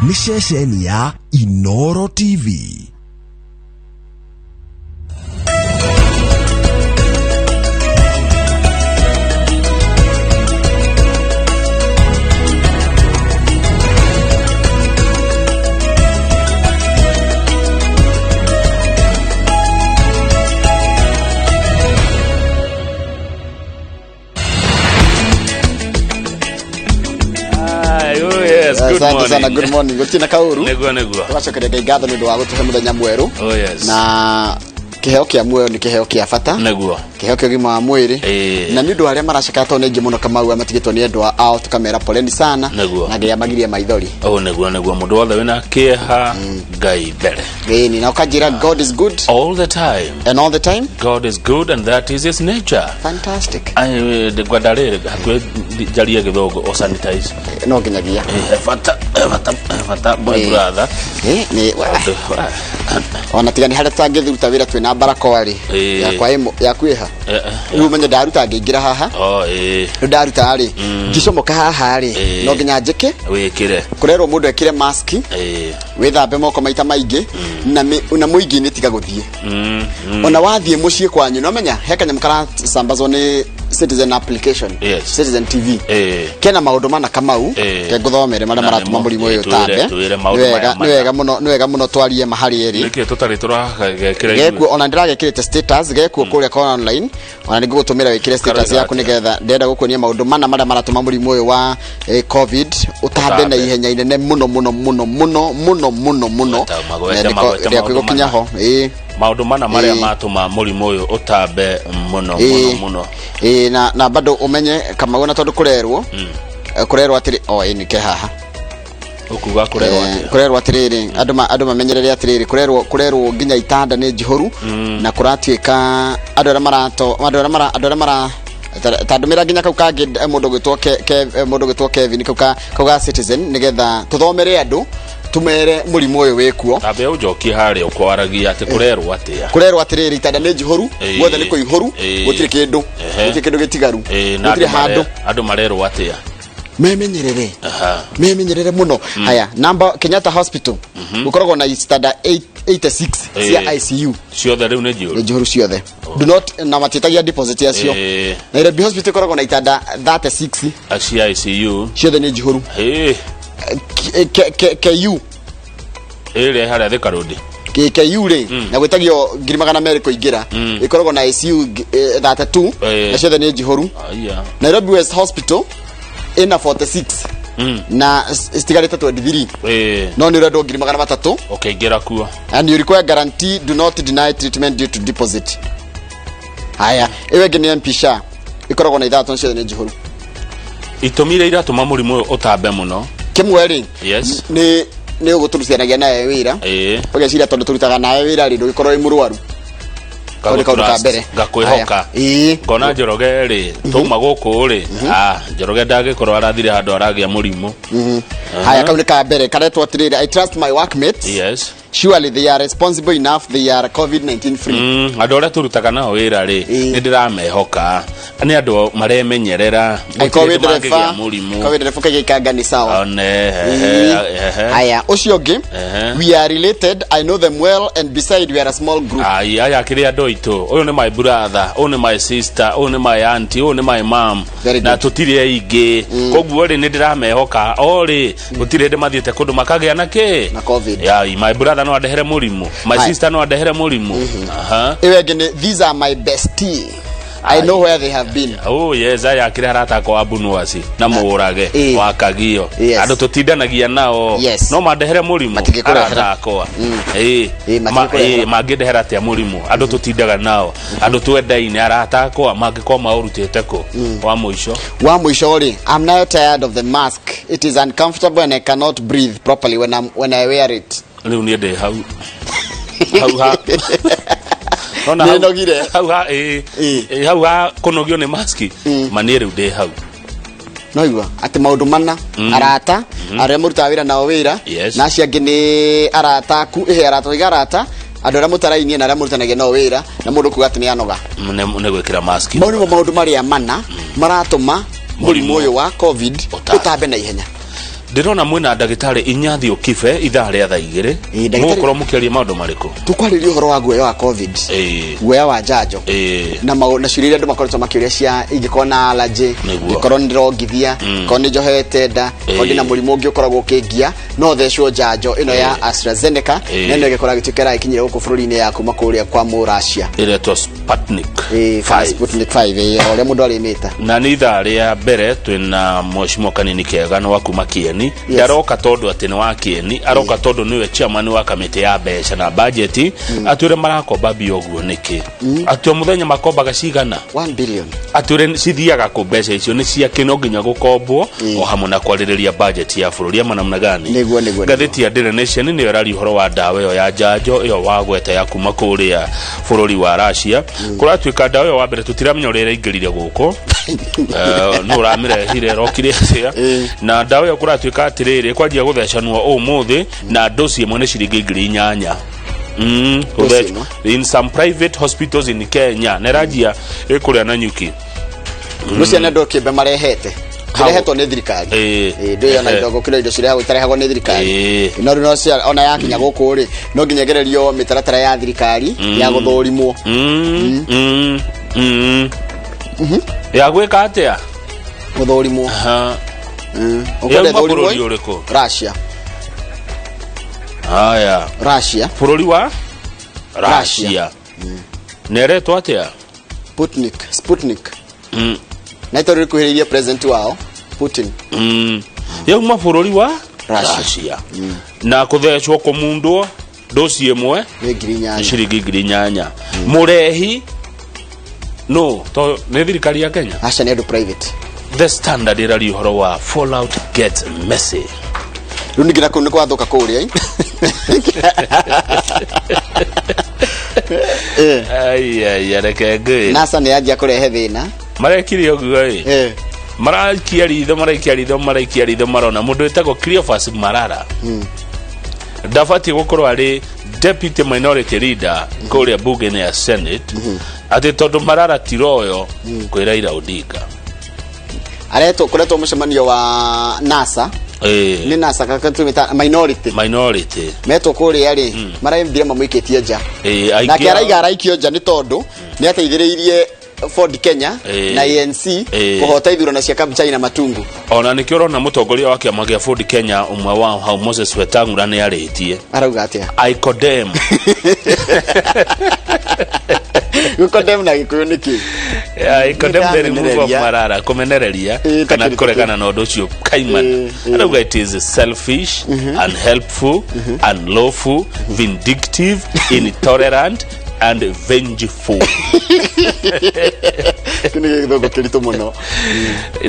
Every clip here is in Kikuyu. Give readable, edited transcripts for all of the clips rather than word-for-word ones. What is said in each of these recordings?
Nĩ ceceni ya Inoro TV. Aye, oh yes, good Asante sana, morning. good morning. Gũtirĩ na kaũru. Nĩguo nĩguo. Tũgacokeria Ngai ngatho nĩ ũndũ wa gũtũhe mũthenya mwerũ. Oh yes. Na kĩheo kĩa muoyo nĩ kĩheo kĩa bata. Nĩguo. Kĩheo kĩa ũgima wa mwĩrĩ. Ĩĩ. Na nĩ ũndũ wa arĩa maracakaya tondũ nĩ aingĩ mũno Kamau arĩa matigĩtwo nĩ endwa ao tũkamera poleni sana. Nĩguo. Na Ngai amagirie maithori. Oh nĩguo nĩguo mũndũ wothe wĩna kĩeha Ngai mbere. Ĩni na ũkanjĩra God is good All the time. and all the time. God is good and that is his nature. Fantastic. Ngwenda rĩrĩ hakuhĩ njarie gĩthũngũ o sanitize. No nginyagia. He bata he bata he bata my Ĩĩ. brother. Ĩ, nĩ Tondũ, ona tiga nĩ harĩa tũtangĩruta wĩra twĩna barakoa rĩ. Ĩĩ. Yakwa yaku ĩha. Eh, eh, Rĩu ũmenye ndaruta ngĩingĩra haha. oh ĩĩ Rĩu ndaruta rĩ ngicomoka haha rĩ Ĩĩ. no nginya njĩke wĩkĩre. kũrerwo mũndũ ekĩre maski Ĩĩ. wĩthambe moko maita maingĩ na na mũingĩ-inĩ tiga gũthiĩ Mm. ona wathiĩ mũciĩ kwanyu nomenya he kanyamũ karacambazwo nĩ citizen application Yes. Citizen TV Ĩĩ. kena maũndũ mana Kamau Ĩĩ. ke ngũthomere marĩa Na maratũma nĩmo. mũrimũ ũyũ Ĩĩ, twĩre- ũtambe twĩre maũndũ Nĩ wega- maya nĩ mana. wega mũno nĩ wega mũno twarie ma harĩ erĩ Nĩkĩ tũtarĩ tũragekĩra gekuo ona ndĩragekĩrĩte status gekuo kũrĩa kwa online ona nĩ ngũgũtũmĩra wĩkĩre status Karoiga yaku atĩa? nĩgetha ndĩrenda gũkuonia maũndũ mana marĩa maratũma mũrimũ ũyũ wa covid ũtambe na Ũtambe. ihenya inene mũno mũno mũno mũno mũno mũno mũno Gweta- magwete- Na ndĩko- magwete rĩaku maũndũ ĩgũkinya mana. ho ĩĩ maũndũ mana marĩa Ĩĩ. matũma mũrimũ ũyũ ũtambe mũno mũno Ĩĩ. mũno Ĩĩ, na bado ũmenye Kamau na tondũ kũrerwo kũrerwo atĩrĩ o ĩĩ nĩke haha ũkuga kũrerwo atĩa Kũrerwo atĩrĩrĩ andũ mamenyerere atĩrĩrĩ kũrerwo nginya itanda nĩ njihũru na kũratuĩka andũ arĩa marato andũ arĩa mara andũ arĩa mara ta ndũmĩra nginya kau kangĩ mũndũ gwĩtwo mũndũ gwĩtwo Kevin kau ga Citizen nĩgetha tũthomere andũ tumere mũrimũ ũyũ wĩkuo. Tambe ũnjokie harĩa ũkwaragia atĩ kũrerwo atĩa? Kũrerwo atĩrĩrĩ itanda nĩ njihũru. Guothe nĩ kũihũru. Gũtirĩ kĩndũ gũtirĩ kĩndũ gĩtigaru. Na gũtirĩ andũ handũ. Andũ marerwo atĩa? Memenyerere. Memenyerere muno. Haya, namba Kenyatta Hospital gukoragwo na itanda 86 cia ICU. Ciothe rĩu nĩ njihũru. Nĩ njihũru ciothe. Do not na matiĩtagia deposit yacio. Nairobi Hospital ikoragwo na itanda 36 cia ICU. Ciothe nĩ njihũru. KU Ĩrĩa harĩa Thika Road. KU rĩ na gwĩtagio 200,000 kũingĩra, ĩkoragwo na ICU 32 na ciothe nĩ njihũru. Aya. Nairobi West Hospital ĩna 46 na citigarĩte 23. No nĩ ũrendwo 300,000 ũkĩingĩra kuo. And you require guarantee, do not deny treatment due to deposit. Haya, ĩyo ĩngĩ nĩ MP Shah, ĩkoragwo na ithathatũ na ciothe nĩ njihũru. Itũmi iria iratũma mũrimũ ũyũ ũtambe mũno. Kĩmwe rĩ, Yes. nĩ ũgũtũrutithanagia nawe wĩra. Ũgeciria tondũ tũrutaga nawe wĩra rĩ, ndũgĩkorwo wĩ mũrwaru. Kau nĩ kaũndũ ka mbere. Ngakwĩhoka. Haya. Ĩĩ. Ngona Njoroge rĩ, twauma gũkũ rĩ, ah, Njoroge ndangĩkorwo arathire handũ aragĩa mũrimũ. Haya, kau nĩ ka mbere karetwo atĩrĩrĩ, "I trust my workmates." Yes. Surely they are responsible enough, they are COVID-19 free. Andũ arĩa tũrutaga nao wĩra rĩ, nĩ ndĩramehoka nĩ andũ maremenyerera. Angĩkorwo wĩ Gũtirĩ hĩndĩ ndereba, mangĩgĩa mũrimũ. korwo wĩ ndereba ũkaiga ikanga nĩ sawa. One, ehe, ehe. Haya, ũcio ũngĩ, Ehe. "We are related, I know them well, and beside we are a small group." Ai, aya akĩrĩ andũ aitũ, ũyũ nĩ my brother, ũyũ nĩ my sister, ũyũ nĩ my auntie, ũyũ nĩ my mom. Very Na good. tũtirĩ aingĩ, koguo rĩ nĩ ndĩramehoka o rĩ gũtirĩ hĩndĩ mathiĩte kũndũ makagĩa na kĩ Na COVID. Ya, my brother no andehere mũrimũ, my Haya. sister no andehere mũrimũ. Aha. Ĩyo ĩngĩ nĩ, "These are my bestie, I know where they have been." Oh yes, aya akĩrĩ arata akwa wa Mbunuasi na Mũrage wa Kagio. Andũ tũtindanagia nao. No mandehere mũrimũ? Matingĩkũrehera. Arata akwa. Ĩĩ. Ĩĩ, matingĩkũrehera. Ĩĩ, mangĩndehera atĩa mũrimũ? Andũ tũtindaga nao, andũ twendaine, arata akwa mangĩkorwo maũrutĩte kũ? Wa mũico. Wa mũico rĩ, "I'm now tired of the mask. It is uncomfortable and I cannot breathe properly when I wear it." Rĩu niĩ ndĩ hau hau ha Nona hau- Nĩnogire. Hau ha ĩĩ. Ĩĩ, hau ha kũnogio nĩ maski ma niĩ rĩu ndĩ hau. Noigua atĩ maũndũ mana, arata arĩa mũrutaga wĩra nao wĩra na acio angĩ nĩ arata aku ĩhe arata oiga arata andũ arĩa mũtarainie na arĩa mũrutanagia nao wĩra na mũndũ kuga atĩ nĩ anoga Nĩ gwĩkĩra maski. Mau nĩmo maũndũ marĩa mana maratũma mũrimũ ũyũ wa COVID Ũtambe. ũtambe na ihenya. Ndĩrona mwĩna ndagĩtarĩ Inyathiũ Kibe ithaa rĩa thaa 2. Ĩĩ, ndagĩtarĩ- Mũgũkorwo mũkĩaria maũndũ marĩkũ? Tũkwarĩrĩria ũhoro wa guoya wa COVID, guoya wa njanjo na ciũria iria andũ makoretwo makĩũria cia ingĩkorwo na allergy, ingĩkorwo nĩ ndĩrongithia, korwo nĩ njohete nda, korwo ndĩna mũrimũ ũngĩ ũkoragwo ũkĩngia, no thecwo njanjo ĩno ya AstraZeneca, na ĩno ĩgĩkorwo ĩgĩtuĩka ĩragĩkinyire gũkũ bũrũri-inĩ ya kuma kũrĩa kwa Mũracia. Ĩretwo Sputnik Kana 5. Sputnik 5, o ũrĩa mũndũ arĩmĩta. Na nĩ ithaa rĩa mbere twĩna mheshimiwa Kanini Kega, nĩ wa kuma Kieni. Ndaroka tondũ atĩ nĩ wa Kieni, aroka tondũ nĩwe chairman wa kamĩtĩ ya mbeca na bajeti. Atwĩre marakomba mbia ũguo nĩkĩ, atĩ o mũthenya makombaga cigana? 1 billion. Atwĩre cithiaga kũ, mbeca icio nĩ ciake, no nginya gũkombwo, o hamwe na kwarĩrĩria bajeti ya bũrũri ama namna gani. Nĩguo. Ngathĩti ya Daily Nation nĩyo ĩraria ũhoro wa ndawa ĩyo ya njanjo ĩyo wagweta ya kuma kũrĩa bũrũri wa Russia. Kũratuĩka ndawa ĩyo wa mbere tũtiramenya ũrĩa ĩraingĩrire gũkũ. Nũ ũramĩrehire, ĩrokire atĩa? Na ndawa ĩyo kũratuĩka atĩrĩrĩ, kwanjia gũthecanwo ũmũthĩ na ndosi ĩmwe nĩ ciringi 8,000. Dosi ĩmwe? In some private hospitals in Kenya, na ĩranjia ĩkũrĩa na nyuki. Rũcia nĩ andũ kĩmbe marehete. Hau. Cirehetwo nĩ thirikari. Ndũĩ ona indo gũkĩra indo cirehagwo itarehagwo nĩ thirikari. No rĩu no ona yakinya gũkũ rĩ, no nginya ĩgererio mĩtaratara ya thirikari ya gũthũrimwo. Ya gwĩka atĩa? Gũthũrimwo. Aha. Ũkwenda Yauma ĩthũrimwo bũrũri ĩ? ũrĩkũ? Russia. Haya. Russia. Bũrũri wa Russia. Russia. Na ĩretwo atĩa? Sputnik, Sputnik. Na itoro rĩkuhĩrĩirie president wao Putin. Yauma bũrũri wa Russia. Russia. Na kũthecwo kũmundwo ndoci ĩmwe nĩ ngiri nĩ inyanya. Ciringi 8,000. Mũrehi no to nĩ thirikari ya Kenya? Aca, nĩ andũ private. The Standard ĩraria ũhoro wa fallout gets messy. Rĩu ningĩ na kũu nĩ gwathũka kũrĩa. Ai, ai, reke ngwĩre. NASA nĩ yanjia kũrehe thĩna. Marekire ũguo ĩ, maraikia ritho, maraikia ritho, maraikia ritho, marona mũndũ wĩtagwo Cleophas Malala ndabatiĩ gũkorwo arĩ deputy minority leader kũrĩa bunge-inĩ ya Senate, atĩ tondũ Malala ti loyal kwĩ Raila Odinga. Aretwo, kũretwo mũcemanio wa NASA. Nĩ NASA kakatũmĩta minority. Minority. Metwo kũrĩa rĩ, marathire mamũikĩtie nja. Aingĩ Nake araiga araikio nja nĩ tondũ nĩ ateithĩrĩirie Ford Kenya na ANC kũhota ithurano cia Kabuchai na Matungu. Ona nĩkĩo ũrona mũtongoria wa kĩama gĩa Ford Kenya ũmwe wao hau, Moses Wetang'ula, nĩ arĩtie. Arauga atĩa? I condemn. Gũkondem na Gĩkũyũ nĩ kĩ? I condemn the removal of Nĩndamenereria. Malala, kũmenereria kana takĩrĩ- kũregana na ũndũ ũcio kaimana. Arauga it is selfish, unhelpful, unlawful, vindictive, intolerant and vengeful. Kĩu nĩ gĩthũngũ kĩritũ mũno.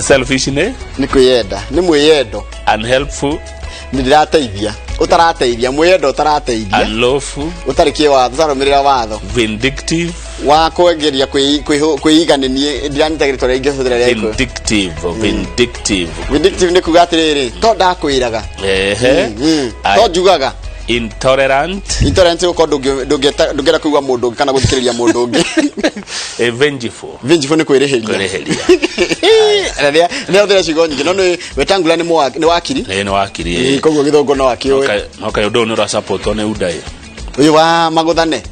Selfish nĩ? Nĩ kwĩyenda, nĩ mwĩyendo. Unhelpful. Nĩ ndĩrateithia, ũtarateithia, mwĩyendo ũtarateithia. Unlawful. Ũtarĩ kĩwatho, ũtararũmĩrĩra watho. Vindictive. Wa kwengeria kwĩiganĩnie, ndiranyita rĩtwa rĩrĩa ingĩhũthĩra rĩa Gĩkũyũ. Vindictive, vindictive. Vindictive nĩ kuga atĩrĩrĩ, to ndakwĩraga. To njugaga. Intolerant. Intolerant gũkorwo ndũngĩenda kũigua mũndũ ũngĩ kana gũthikĩrĩria mũndũ ũngĩ. Vengeful. Vengeful nĩ kwĩrĩhĩria. Kwĩrĩhĩria. Rĩrĩa nĩ hũthĩra ciugo nyingĩ, no nĩ Wetangula nĩ wakiri. Ĩĩ, nĩ wakiri. Koguo gĩthũngũ no akĩũĩ. No kaĩ ũndũ ũyũ nĩ ũrasapotwo nĩ UDA? Ũyũ wa magũthane?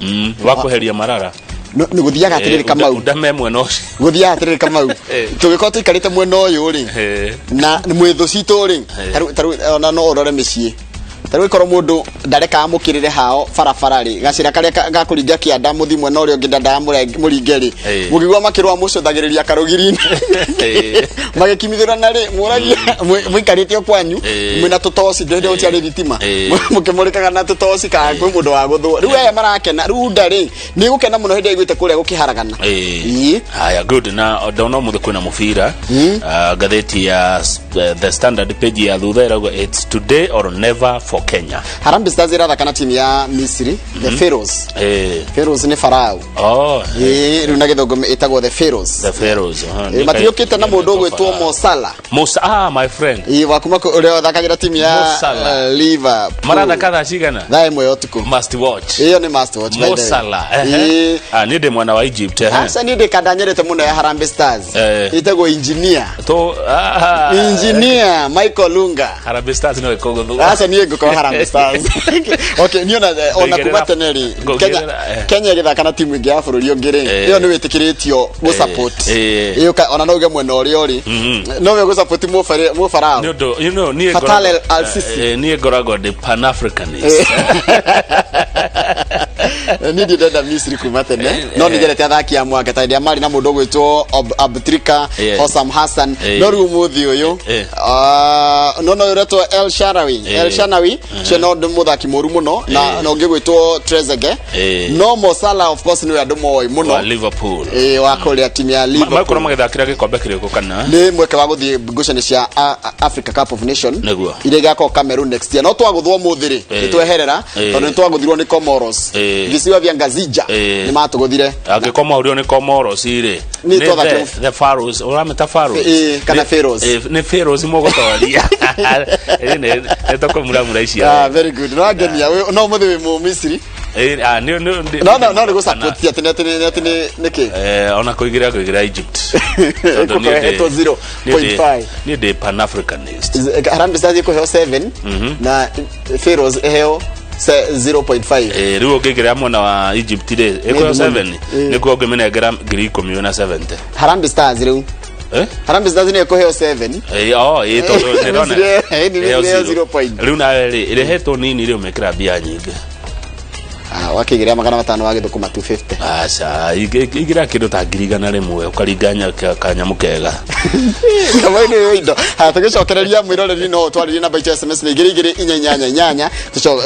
Wa kweheria Malala. Nĩ gũthiaga atĩrĩrĩ, Kamau. UDA me mwena ũcio. Gũthiaga atĩrĩrĩ, Kamau, tũgĩkorwo tũikarĩte mwena ũyũ rĩ, na mwĩthũ citũ rĩ, tarĩu ona no ũrore mĩciĩ, tarĩu ĩkorwo mũndũ ndareka amũkĩrĩre hao barabara rĩ, gacĩra karĩa ga kũringa kĩanda mũthi mwena ũrĩa ũngĩ ndandaga mũringe rĩ, mũkĩigua makĩrũa mũcũthagĩrĩria karũgiri-inĩ magĩkimithũrana rĩ, mũragia mũikarĩte o kwanyu mwĩna tũtoci, ndĩrĩ gũtiarĩ thitima, mũkĩmũrĩkaga na tũtoci kana kwĩ mũndũ wa gũthũa. Rĩu aya marakena, rĩu nda rĩ nĩ gũkena mũno hĩndĩ ĩrĩa aiguĩte kũrĩa gũkĩharagana. Ĩĩ. Haya, good. Na ndona ũmũthĩ kwĩna mũbira. Ah, ngathĩti ya The Standard page ya thutha ĩrauga it's today or never for Kenya. Harambee Stars ĩrathaka na timu ya Misri, the Pharaohs. Pharaohs nĩ Farao. Oh. Ĩĩ, rĩu na gĩthũngũ ĩtagwo the Pharaohs. The Pharaohs. Ĩĩ, matiũkĩte na mũndũ ũgwĩtwo Mo Salah. Musa, ah, my friend. Ĩĩ, wa kuma ũrĩa ũthakagĩra timu Mo ya Salah. Liverpool. Marathaka thaa cigana? Thaa 1 ya ũtukũ. Must watch. Ĩyo nĩ must watch, by the Mo way. Salah. Ĩĩ. Ah, niĩ ndĩ mwana wa Egypt. Aca, niĩ ndĩ kandanyerete mũno ya Harambee Stars. Ĩtagwo engineer. To ah. Engineer Michael Lunga. Harambee Stars no ĩkũgũthwo. Aca, niĩ ngũkorwo Harambee Stars. Okay, niĩ ona kuma tene rĩ, Kenya Kenya ĩgĩthaka na timu ĩngĩ ya bũrũri ũngĩ rĩ, ĩyo nĩ wĩtĩkĩrĩtio gũ-support. Ĩyo ona no uge mwena ũrĩa ũrĩ no we gũ-support mũfarao. Nĩ ũndũ niĩ Fatal Al-Sisi. Niĩ ngoragwo ndĩ pan-Africanist. Niĩ ndiĩ ndenda Misri kuma tene, no nĩ nyendete athaki a mwaka ta hĩndĩ ĩrĩa marĩ na mũndũ ũgwĩtwo Abtrika, Hossam Hassan. No rĩu ũmũthĩ ũyũ, ah, no ũretwo El Sharawi. El Shanawi ũcio no nĩ mũthaki mũru mũno na na ũngĩ gwĩtwo Trezeguet. No Mo Salah, of course, nĩwe andũ moĩ mũno. Wa Liverpool. Wa kũrĩa timu ya Makorwo Liverpool. magĩthakĩra gĩkombe kĩrĩkũ kana? Nĩ mweke wa gũthiĩ ngucanio cia Africa Cup of Nation Nĩguo. iria igakorwo Cameroon next year. No twagũthwo ũmũthĩ rĩ, nĩ tweherera, tondũ nĩ twagũthirwo nĩ Comoros. Visiwa vya Ngazija nĩ matũgũthire. Angĩkorwo maũrio nĩ Comoros rĩ, Nĩ nĩ twathakire the Pharaohs, ũramĩta Pharaohs? Kana Pharaohs. Nĩ Pharaohs mũgũtoria. Nĩ tũkũmuramura icio. Ah, very good. No angenia no mũthĩ wĩ Mũmisiri. Ah, No nĩ gũ-support atĩ nĩ nĩkĩ? Ona kũigĩra Egypt. Tondũ niĩ Ĩkũheetwo 0.5. Niĩ ndĩ pan-Africanist. Harambee Stars ĩkũheo 7 na Pharaohs ĩheo 0.5. Rĩu ũngĩigĩrĩra mwena wa Egypt rĩ, ĩkũheo Nĩ 7, Eh. nĩkuo ũngĩmĩnengera 10,070. Harambee Stars rĩu. Eh? Harambee Stars nĩ ĩkũheo 7. Oh, tondũ nĩndona Misri nĩ ĩheo Misri ĩheo zero. zero point. Rĩu nawe rĩ, ĩrĩhetwo nini rĩ, ũmĩkĩra mbia nyingĩ. Ah, wakĩigĩrĩra 500 wa gĩthũkũma 250. Aca, igĩra kĩndũ ta 100,000 ũkaringanya kanyamũ kega. Kamau nĩ indo. Haya, tũgĩcokereria mwĩroreri, no twarĩrie namba itũ ya SMS nĩ 24888.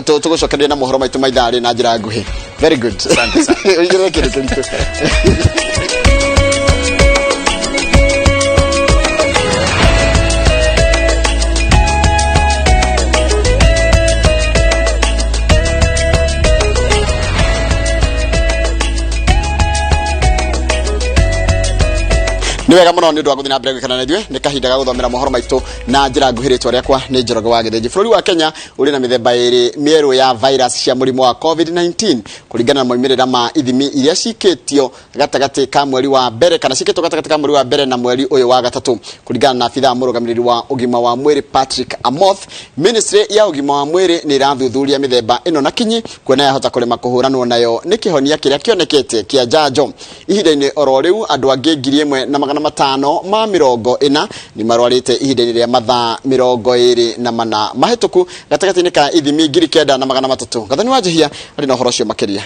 Tũgũcokereria na mohoro maitũ ma ithaa rĩ na njĩra nguhĩ. Very good. Asante sana. Ũigĩrĩre kĩndũ kĩritũ. Nĩ wega mũno nĩ ũndũ wa gũthiĩ na mbere gwĩkana na ithuĩ. Nĩ kahinda ga gũthomera mohoro maitũ na njĩra nguhĩ. Rĩtwa rĩakwa nĩ Njoroge wa Gĩthĩnji. Bũrũri wa Kenya ũrĩ na mĩthemba ĩrĩ mĩerũ ya virus cia mũrimũ wa COVID-19 kũringana na moimĩrĩra ma ithimi iria cikĩtio gatagatĩ ka mweri wa mbere, kana cikĩtwo gatagatĩ ka mweri wa mbere na mweri ũyũ wa gatatũ. Kũringana na abithaa mũrũgamĩrĩri wa ũgima wa mwĩrĩ Patrick Amoth, ministry ya ũgima wa mwĩrĩ nĩ ĩrathuthuria mĩthemba ĩno na kinyi kuona yahota kũrema kũhũranwo nayo nĩ kĩhonia kĩrĩa kĩonekete kĩa njanjo. Ihinda-inĩ oro rĩu, andũ angĩ 1540 nĩ marwarĩte ihinda-inĩ rĩa mathaa 24 mahĩtũku gatagatĩ-inĩ ka ithimi 9,300. Gathoni wa Njihia arĩ na ũhoro ũcio makĩria.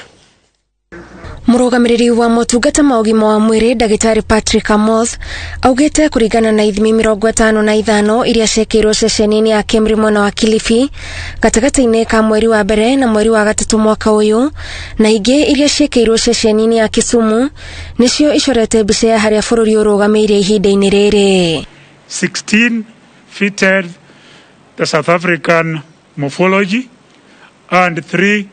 Mũrũgamĩrĩri wa motungata ma ũgima wa mwĩrĩ ndagĩtarĩ Patrick Amoth augĩte kũringana na ithimi 55 iria ciekĩirwo ceceni-inĩ ya Kemri mwena wa Kilifi gatagatĩ-inĩ ka mweri wa mbere na mweri wa gatatũ mwaka ũyũ, na ingĩ iria ciekĩirwo ceceni-inĩ ya Kisumu, nĩcio icorete mbica ya harĩa bũrũri ũrũgamĩire ihinda-inĩ rĩrĩ. 16 fitted the South African morphology and 3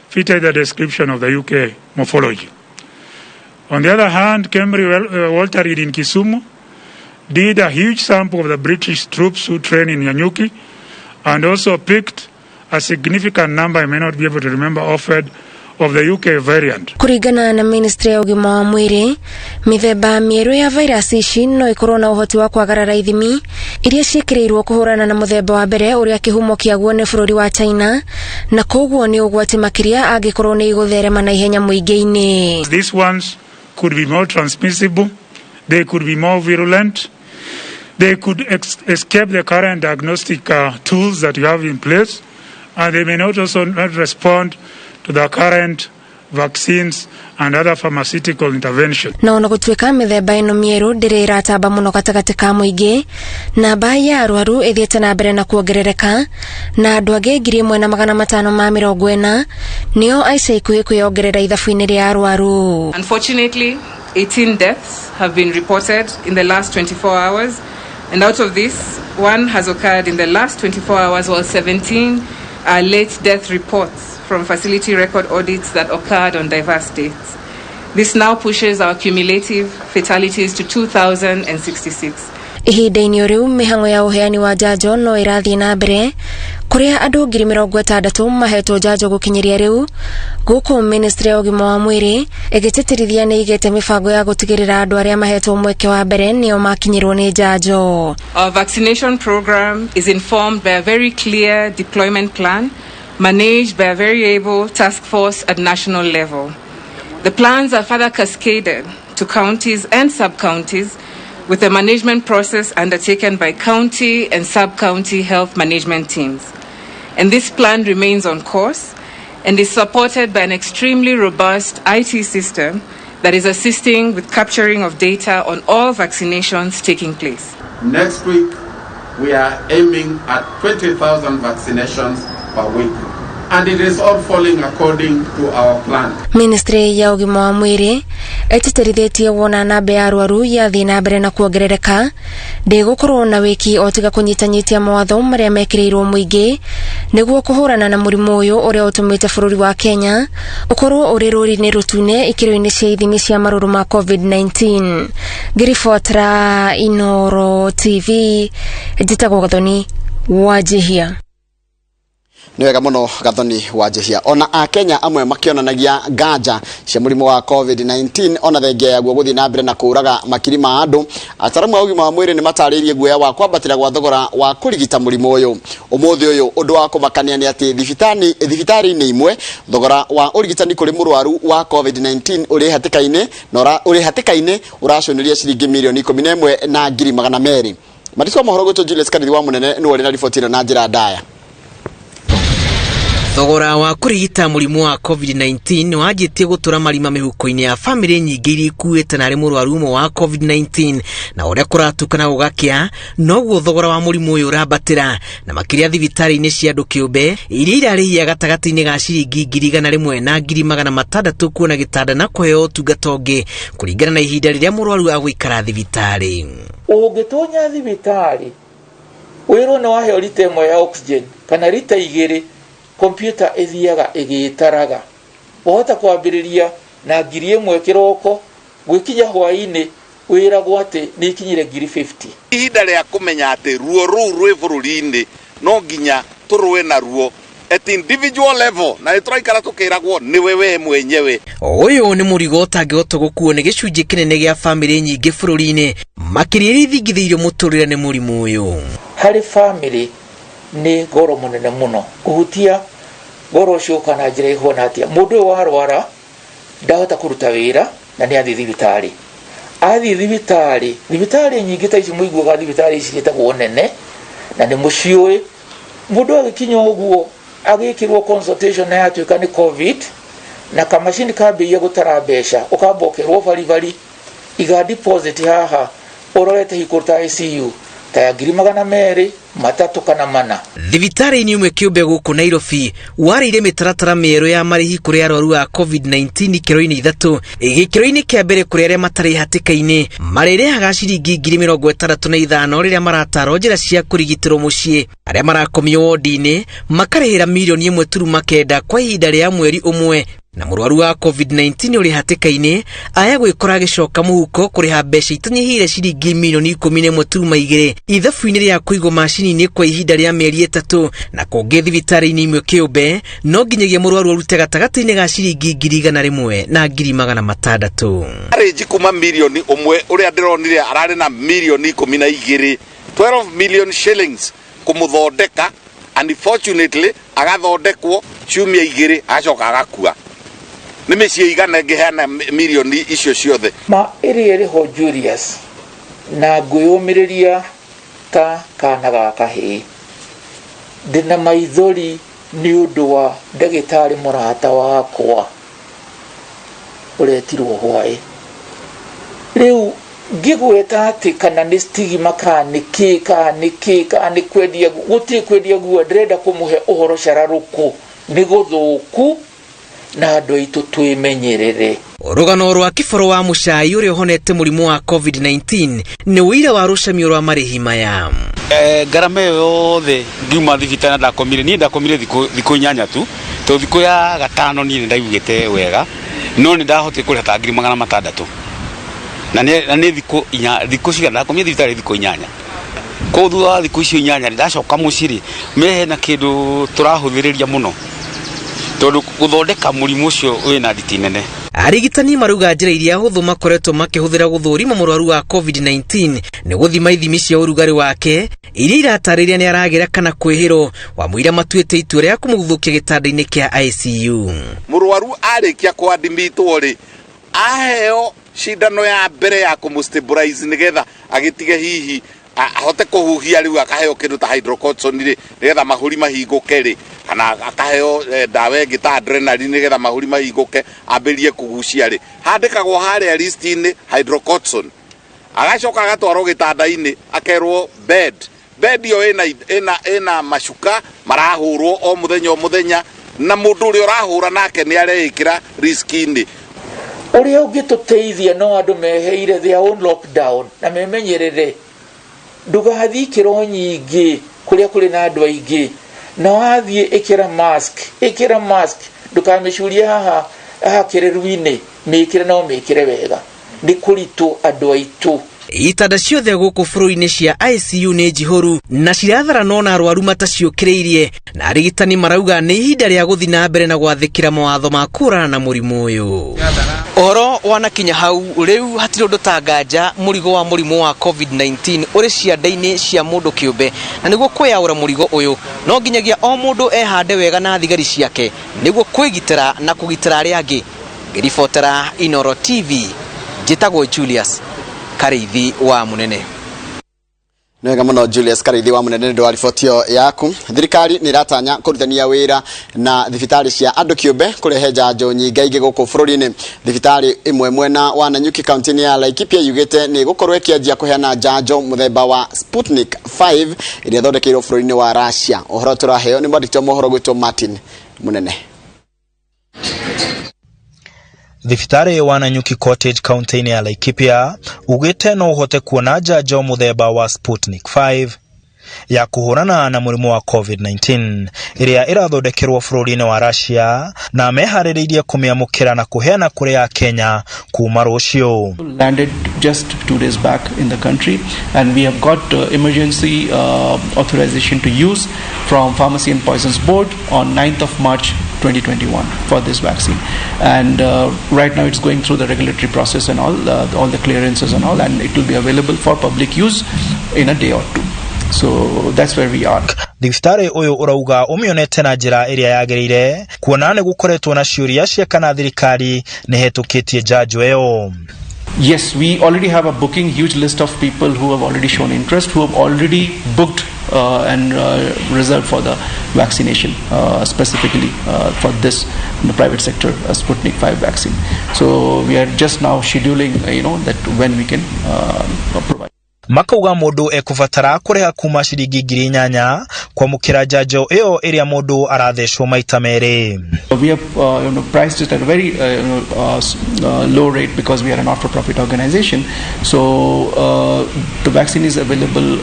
fitted the description of the UK morphology. On the other hand, Kemri Walter Reed in Kisumu did a huge sample of the British troops who train in Nanyuki and also picked a significant number, I may not be able to remember offhand, of the UK variant. Kũringana na ministry ya ũgima wa mwĩrĩ, mĩthemba mĩerũ ya virus ici no ĩkorwo na ũhoti wa kwagarara ithimi iria ciĩkĩrĩirwo kũhũrana na mũthemba wa mbere ũrĩa kĩhumo kĩaguo nĩ bũrũri wa China, na koguo nĩ ũgwati makĩria angĩkorwo nĩ igũtherema na ihenya mũingĩ-inĩ. These ones could be more transmissible, they could be more virulent, they could escape the current diagnostic tools that you have in place, and they may not also not respond to the current vaccines and other pharmaceutical intervention. Na ona gũtuĩka mĩthemba ĩno mĩerũ ndĩrĩ ĩratamba mũno gatagatĩ ka mũingĩ, namba ya arwaru ĩthiĩte na mbere na kuongerereka, na andũ angĩ 1540 nĩo aica ikuhĩ kwĩyongerera ithabu-inĩ rĩa arwaru. Unfortunately, 18 deaths have been reported in the last 24 hours, and out of this, one has occurred in the last 24 hours, while 17 are late death reports from facility record audits that occurred on diverse dates. This now pushes our cumulative fatalities to 2,066. Ihinda-inĩ o rĩu, mĩhang'o ya ũheani wa njanjo no ĩrathiĩ na mbere, kũrĩa andũ 60,000 mahetwo njanjo gũkinyĩria rĩu, gũkũ ministry ya ũgima wa mwĩrĩ ĩgĩtĩtĩrithia nĩ ĩigĩte mĩbango ya gũtigĩrĩra andũ arĩa mahetwo mweke wa mbere nĩo makinyĩrwo nĩ njanjo. Our vaccination program is informed by a very clear deployment plan managed by a very able task force at national level. The plans are further cascaded to counties and sub-counties, with the management process undertaken by county and sub-county health management teams. And this plan remains on course and is supported by an extremely robust IT system that is assisting with capturing of data on all vaccinations taking place. Next week, we are aiming at 20,000 vaccinations per week. And it is all falling according to our plan. Ministry ya ũgima wa mwĩrĩ ĩtĩtĩrithĩtie wona namba ya arwaru yathiĩ na mbere na kuongerereka, ndĩgũkorwo na wĩki o tiga kũnyitanyitia mawatho marĩa mekĩrĩirwo mũingĩ nĩguo kũhũrana na mũrimũ ũyũ ũrĩa ũtũmĩte bũrũri wa Kenya ũkorwo ũrĩ rũri-inĩ rũtune ikĩro-inĩ cia ithimi cia marũrũ ma COVID-19. Ngĩribotera Inoro TV, njĩtagwo Gathoni Wanjihia. Nĩ wega mũno, Gathoni Wanjihia. Ona Akenya amwe makĩonanagia nganja cia mũrimũ wa COVID-19, ona thengia yaguo gũthiĩ na mbere na kũraga makiri ma andũ, ataramu a ũgima wa mwĩrĩ nĩ matarĩirie guoya wa kwambatĩra gwa thogora wa kũrigita mũrimũ ũyũ. Ũmũthĩ ũyũ, ũndũ wa kũmakania nĩ atĩ thibitarĩ-inĩ imwe thogora wa ũrigitani kũrĩ mũrwaru wa COVID-19 ũrĩ hatĩka-inĩ na ũrĩ hatĩka-inĩ ũraconĩria ciringi 11,200,000. Mandĩki wa mohoro gwĩtwo Julius Karithi wa Mũnene nĩwe ũrĩ na riboti ĩno na njĩra ndaya. Thogora wa kũrigita mũrimũ wa COVID-19 nĩ wanjĩtie gũtũra marima mĩhuko-inĩ ya bamĩrĩ nyingĩ iria ikuĩte narĩ mũrwaru ũmwe wa COVID-19, na ũrĩa kũratukana gũgakĩa noguo thogora wa mũrimũ ũyũ ũrambatĩra, na makĩria thibitarĩ-inĩ cia andũ kĩũmbe iria irarĩhia gatagatĩ-inĩ ga ciringi 100,600 kuona gĩtanda na kũheo ũtungata ũngĩ kũringana na ihinda rĩrĩa mũrwaru agũikara thibitarĩ. Ũngĩtonya thibitarĩ wĩrwo nĩ waheo rita 1 ya oxygen kana rita 2, kompyuta ĩthiaga ĩgĩtaraga, wahota kwambĩrĩria na 1,000 kĩroko, gwĩkinya hwaĩ-inĩ wĩragwo atĩ nĩ ikinyire 50,000. Ihinda rĩa kũmenya atĩ ruo rũu rwĩ bũrũri-inĩ no nginya tũrũe naruo at individual level, na nĩ tũraikara tũkĩragwo nĩwe we mwenyewe. Ũyũ nĩ mũrigo ũtangĩhota gũkuo nĩ gĩcunjĩ kĩnene gĩa bamĩrĩ nyingĩ bũrũri-inĩ, makĩria iria ithingithĩirio mũtũrĩre nĩ mũrimũ ũyũ. Harĩ bamĩrĩ nĩ goro mũnene mũno kũhutia goro ũcio ũka na njĩra ĩhuana atĩa. Mũndũ ũyũ warwara ndahota kũruta wĩra na nĩ athiĩ thibitarĩ, athiĩ thibitarĩ, thibitarĩ nyingĩ ta ici mũiguaga, thibitarĩ ici ciĩtagwo nene na nĩ mũciũĩ. Mũndũ agĩkinya ũguo agĩkĩrwo consultation na yatuĩka nĩ COVID, na kamacini kambĩrĩria gũtara mbeca, ũkamba ũkerwo baribari iga deposit haha ũrorete hikũ ta ICU ta ya 200,000, 300 kana 400. Thibitarĩ-inĩ ũmwe kĩũmbe gũkũ Nairobi warĩire mĩtaratara mĩerũ ya marĩhi kũrĩ arwaru a COVID-19 ikĩro-inĩ ithatũ. Gĩkĩro-inĩ kĩa mbere, kũrĩ arĩa matarĩ hatĩka-inĩ marĩrĩhaga ciringi 65,000 rĩrĩa maratarwo njĩra cia kũrigitĩrwo mũciĩ. Arĩa marakomio wodi-inĩ makarĩhĩra 1.9 million kwa ihinda rĩa mweri ũmwe, na mũrwaru wa COVID-19 ũrĩ hatĩka-inĩ aya gwĩkora agĩcoka mũhuko kũrĩha mbeca itanyihĩire ciringi 11.2 million ithabu-inĩ rĩa kũigwo macini-inĩ kwa ihinda rĩa mĩeri 3. Na kũngĩ thibitarĩ-inĩ imwe kĩũmbe no nginyagia mũrwaru arute gatagatĩ-inĩ ga ciringi 100,000 na 600,000. Arĩnji kuma 1 million ũrĩa ndĩronire ararĩ na 12 million, 12 million shillings kũmũthondeka. Unfortunately agathondekwo ciumia 2 agacoka agakua. Nĩ mĩciĩ igana ĩngĩheana mirioni icio ciothe? Ma ĩrĩa ĩrĩho, Julius, na ngwĩyũmĩrĩria ta kana ga kahĩĩ, ndĩna maithori nĩ ũndũ wa ndagĩtarĩ mũrata wakwa ũretirwo hwaĩ rĩu ngĩgweta atĩ kana nĩ stigma kana nĩ kĩ kana nĩ kĩ kana nĩ kwendia, gũtirĩ kwendia guo. Ndĩrenda kũmũhe ũhoro cararũkũ nĩ gũthũku. Na andũ aitũ twĩmenyerere. Rũgano rwa kĩboro wa mũcai ũrĩa ũhonete mũrimũ wa COVID-19 nĩ ũira wa rũcamio rwa marĩhi maya. Ngarama ĩyo yothe ngiuma thibitarĩ na ndakomire niĩ ndakomire thikũ 8 tu, tondũ thikũ ya gatano niĩ nĩ ndaiguĩte wega, no nĩ ndahotire kũrĩha ta 600,000, na nĩ thikũ inya, thikũ cigana ndakomire thibitarĩ thikũ 8. Koguo thutha wa thikũ icio 8 ndacoka mũciĩ rĩ, me hena kĩndũ tũrahũthĩrĩria mũno, tondũ gũthondeka mũrimũ ũcio wĩna nditi nene. Arigitani marauga njĩra iria hũthũ makoretwo makĩhũthĩra gũthũrima mũrwaru wa COVID-19 nĩ gũthima ithimi cia ũrugarĩ wake iria iratarĩria nĩ aragĩra kana kwĩhĩrwo, wamũira matuĩte itua rĩa kũmũguthũkia gĩtanda-inĩ kĩa ICU. Mũrwaru arĩkia kũadimitwo rĩ, aheo cindano ya mbere ya kũmũ-stabilize nĩgetha agĩtige hihi ahote kũhuhia, rĩu akaheo kĩndũ ta hydrocortisone rĩ, nĩgetha mahũri mahingũke rĩ, kana akaheo ndawa ĩngĩ ta adrenaline nĩgetha mahũri mahingũke ambĩrĩrie kũgucia rĩ, handĩkagwo harĩa list-inĩ hydrocortisone. Agacoka agatwarwo gĩtanda-inĩ akerwo bed. Bed ĩyo ĩna macuka marahũrwo o mũthenya o mũthenya, na mũndũ ũrĩa ũrahũra nake nĩ areĩkĩra risk-inĩ. Ũrĩa ũngĩtũteithia no andũ meheire their own lockdown na memenyerere, ndũgathiĩ ikĩro nyingĩ kũrĩa kũrĩ na andũ aingĩ, na wathiĩ ĩkĩra mask, ĩkĩra mask, ndũkamĩcurie haha haha kĩreru-inĩ, mĩkĩre no mĩkĩre wega, nĩ kũritũ andũ aitũ. Itanda ciothe gũkũ bũrũri-inĩ cia ICU nĩ njihũru na ciratharana ona arwaru mataciũkĩrĩirie, na arigitani marauga nĩ ihinda rĩa gũthiĩ na mbere na gwathĩkĩra mawatho ma kũhũrana na mũrimũ ũyũ. Ũhoro wanakinya hau rĩu hatirĩ ũndũ ta nganja mũrigo wa mũrimũ wa COVID-19 ũrĩ ciande-inĩ cia mũndũ kĩũmbe, na nĩguo kwĩyaũra mũrigo ũyũ no nginyagia o mũndũ ehande wega na thigari ciake nĩguo kwĩgitĩra na kũgitĩra arĩa angĩ. Ngĩribotera Inoro TV, njĩtagwo Julius Kariithi wa Munene. Nĩ wega mũno Julius Kariithi wa Munene nĩ ũndũ wa riboti ĩyo yaku. Thirikari nĩ ĩratanya kũrutithania wĩra na thibitarĩ cia andũ kĩũmbe kũrehe njanjo nyingaingĩ gũkũ bũrũri-inĩ. Thibitarĩ ĩmwe mwena wa Nanyuki kaunti-inĩ ya Laikipia yugĩte nĩ ĩgũkorwo ĩkĩanjia kũheana njanjo mũthemba wa Sputnik 5 ĩrĩa ĩthondekeirwo bũrũri-inĩ wa Russia. Ũhoro tũraheo nĩ mwandĩki wa mohoro gwĩtwo Martin Munene. Thibitarĩ wa Nanyuki Cottage kaunti-inĩ ya Laikipia ugĩte no ũhote kuona njanjo mũthemba wa Sputnik 5 ya kũhũrana na mũrimũ wa COVID-19 ĩrĩa ĩrathondekerwo bũrũri-inĩ wa Russia, na meharĩrĩirie kũmĩamũkĩra na kũheana kũrĩ Akenya kuma rũciũ. Landed just 2 days back in the country, and we have got emergency authorization to use from Pharmacy and Poisons Board on 9th of March 2021 for this vaccine. And right now it's going through the regulatory process and all the clearances and all, and it will be available for public use in a day or two. So that's where we are. Thibitarĩ ũyũ ũrauga ũmĩonete na njĩra ĩrĩa yagĩrĩire, kuona nĩ gũkoretwo na ciũria cia kana thirikari nĩ hetũkĩtie njanjo ĩyo. Yes, we already have a booking, huge list of people who have already shown interest, who have already booked and reserved for the vaccination, specifically for this in the private sector Sputnik 5 vaccine. So we are just now scheduling that when we can provide. Makauga mũndũ ekũbatara kũrĩha kuma ciringi 8,000 kwamũkĩra njanjo ĩyo ĩrĩa mũndũ arathecwo maita merĩ. We have priced it at a very low rate because we are a not-for-profit organization. So the vaccine is available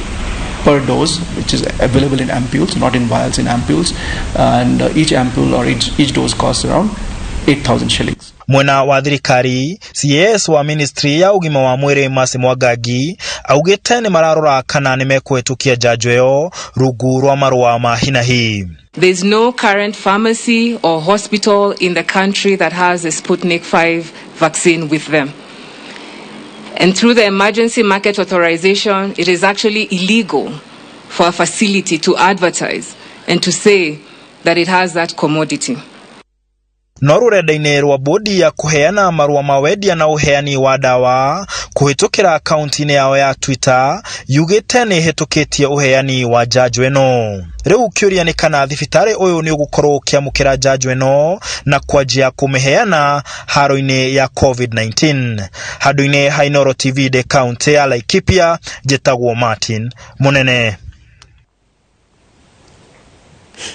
per dose, which is available in ampules, not in vials, in ampules, and each ampule or each dose costs around 8,000 shillings. Mwena wa thirikari, CS wa ministry ya ũgima wa mwĩrĩ Mercy Mwangangi augĩte nĩ mararora kana nĩ mekũhetũkia njanjo ĩyo rungu rwa marũa ma hinahi. There's no current pharmacy or hospital in the country that has a Sputnik 5 vaccine with them. And through the emergency market authorization, it is actually illegal for a facility to advertise and to say that it has that commodity. No rũrenda-inĩ rwa bodi ya kũheana marũa ma wendia na ũheani wa ndawa kũhĩtũkĩra akaunti-inĩ yao ya Twitter yugĩte nĩ ĩhĩtũkĩtie ũheani wa njanjo ĩno. Rĩu kĩũria nĩ kana thibitarĩ ũyũ nĩ ũgũkorwo ũkĩamũkĩra njanjo ĩno na kwanjia kũmĩheana haro-inĩ ya COVID-19. Handũ-inĩ ha Inooro TV ndĩ kaunti ya Laikipia, njĩtagwo Martin Munene.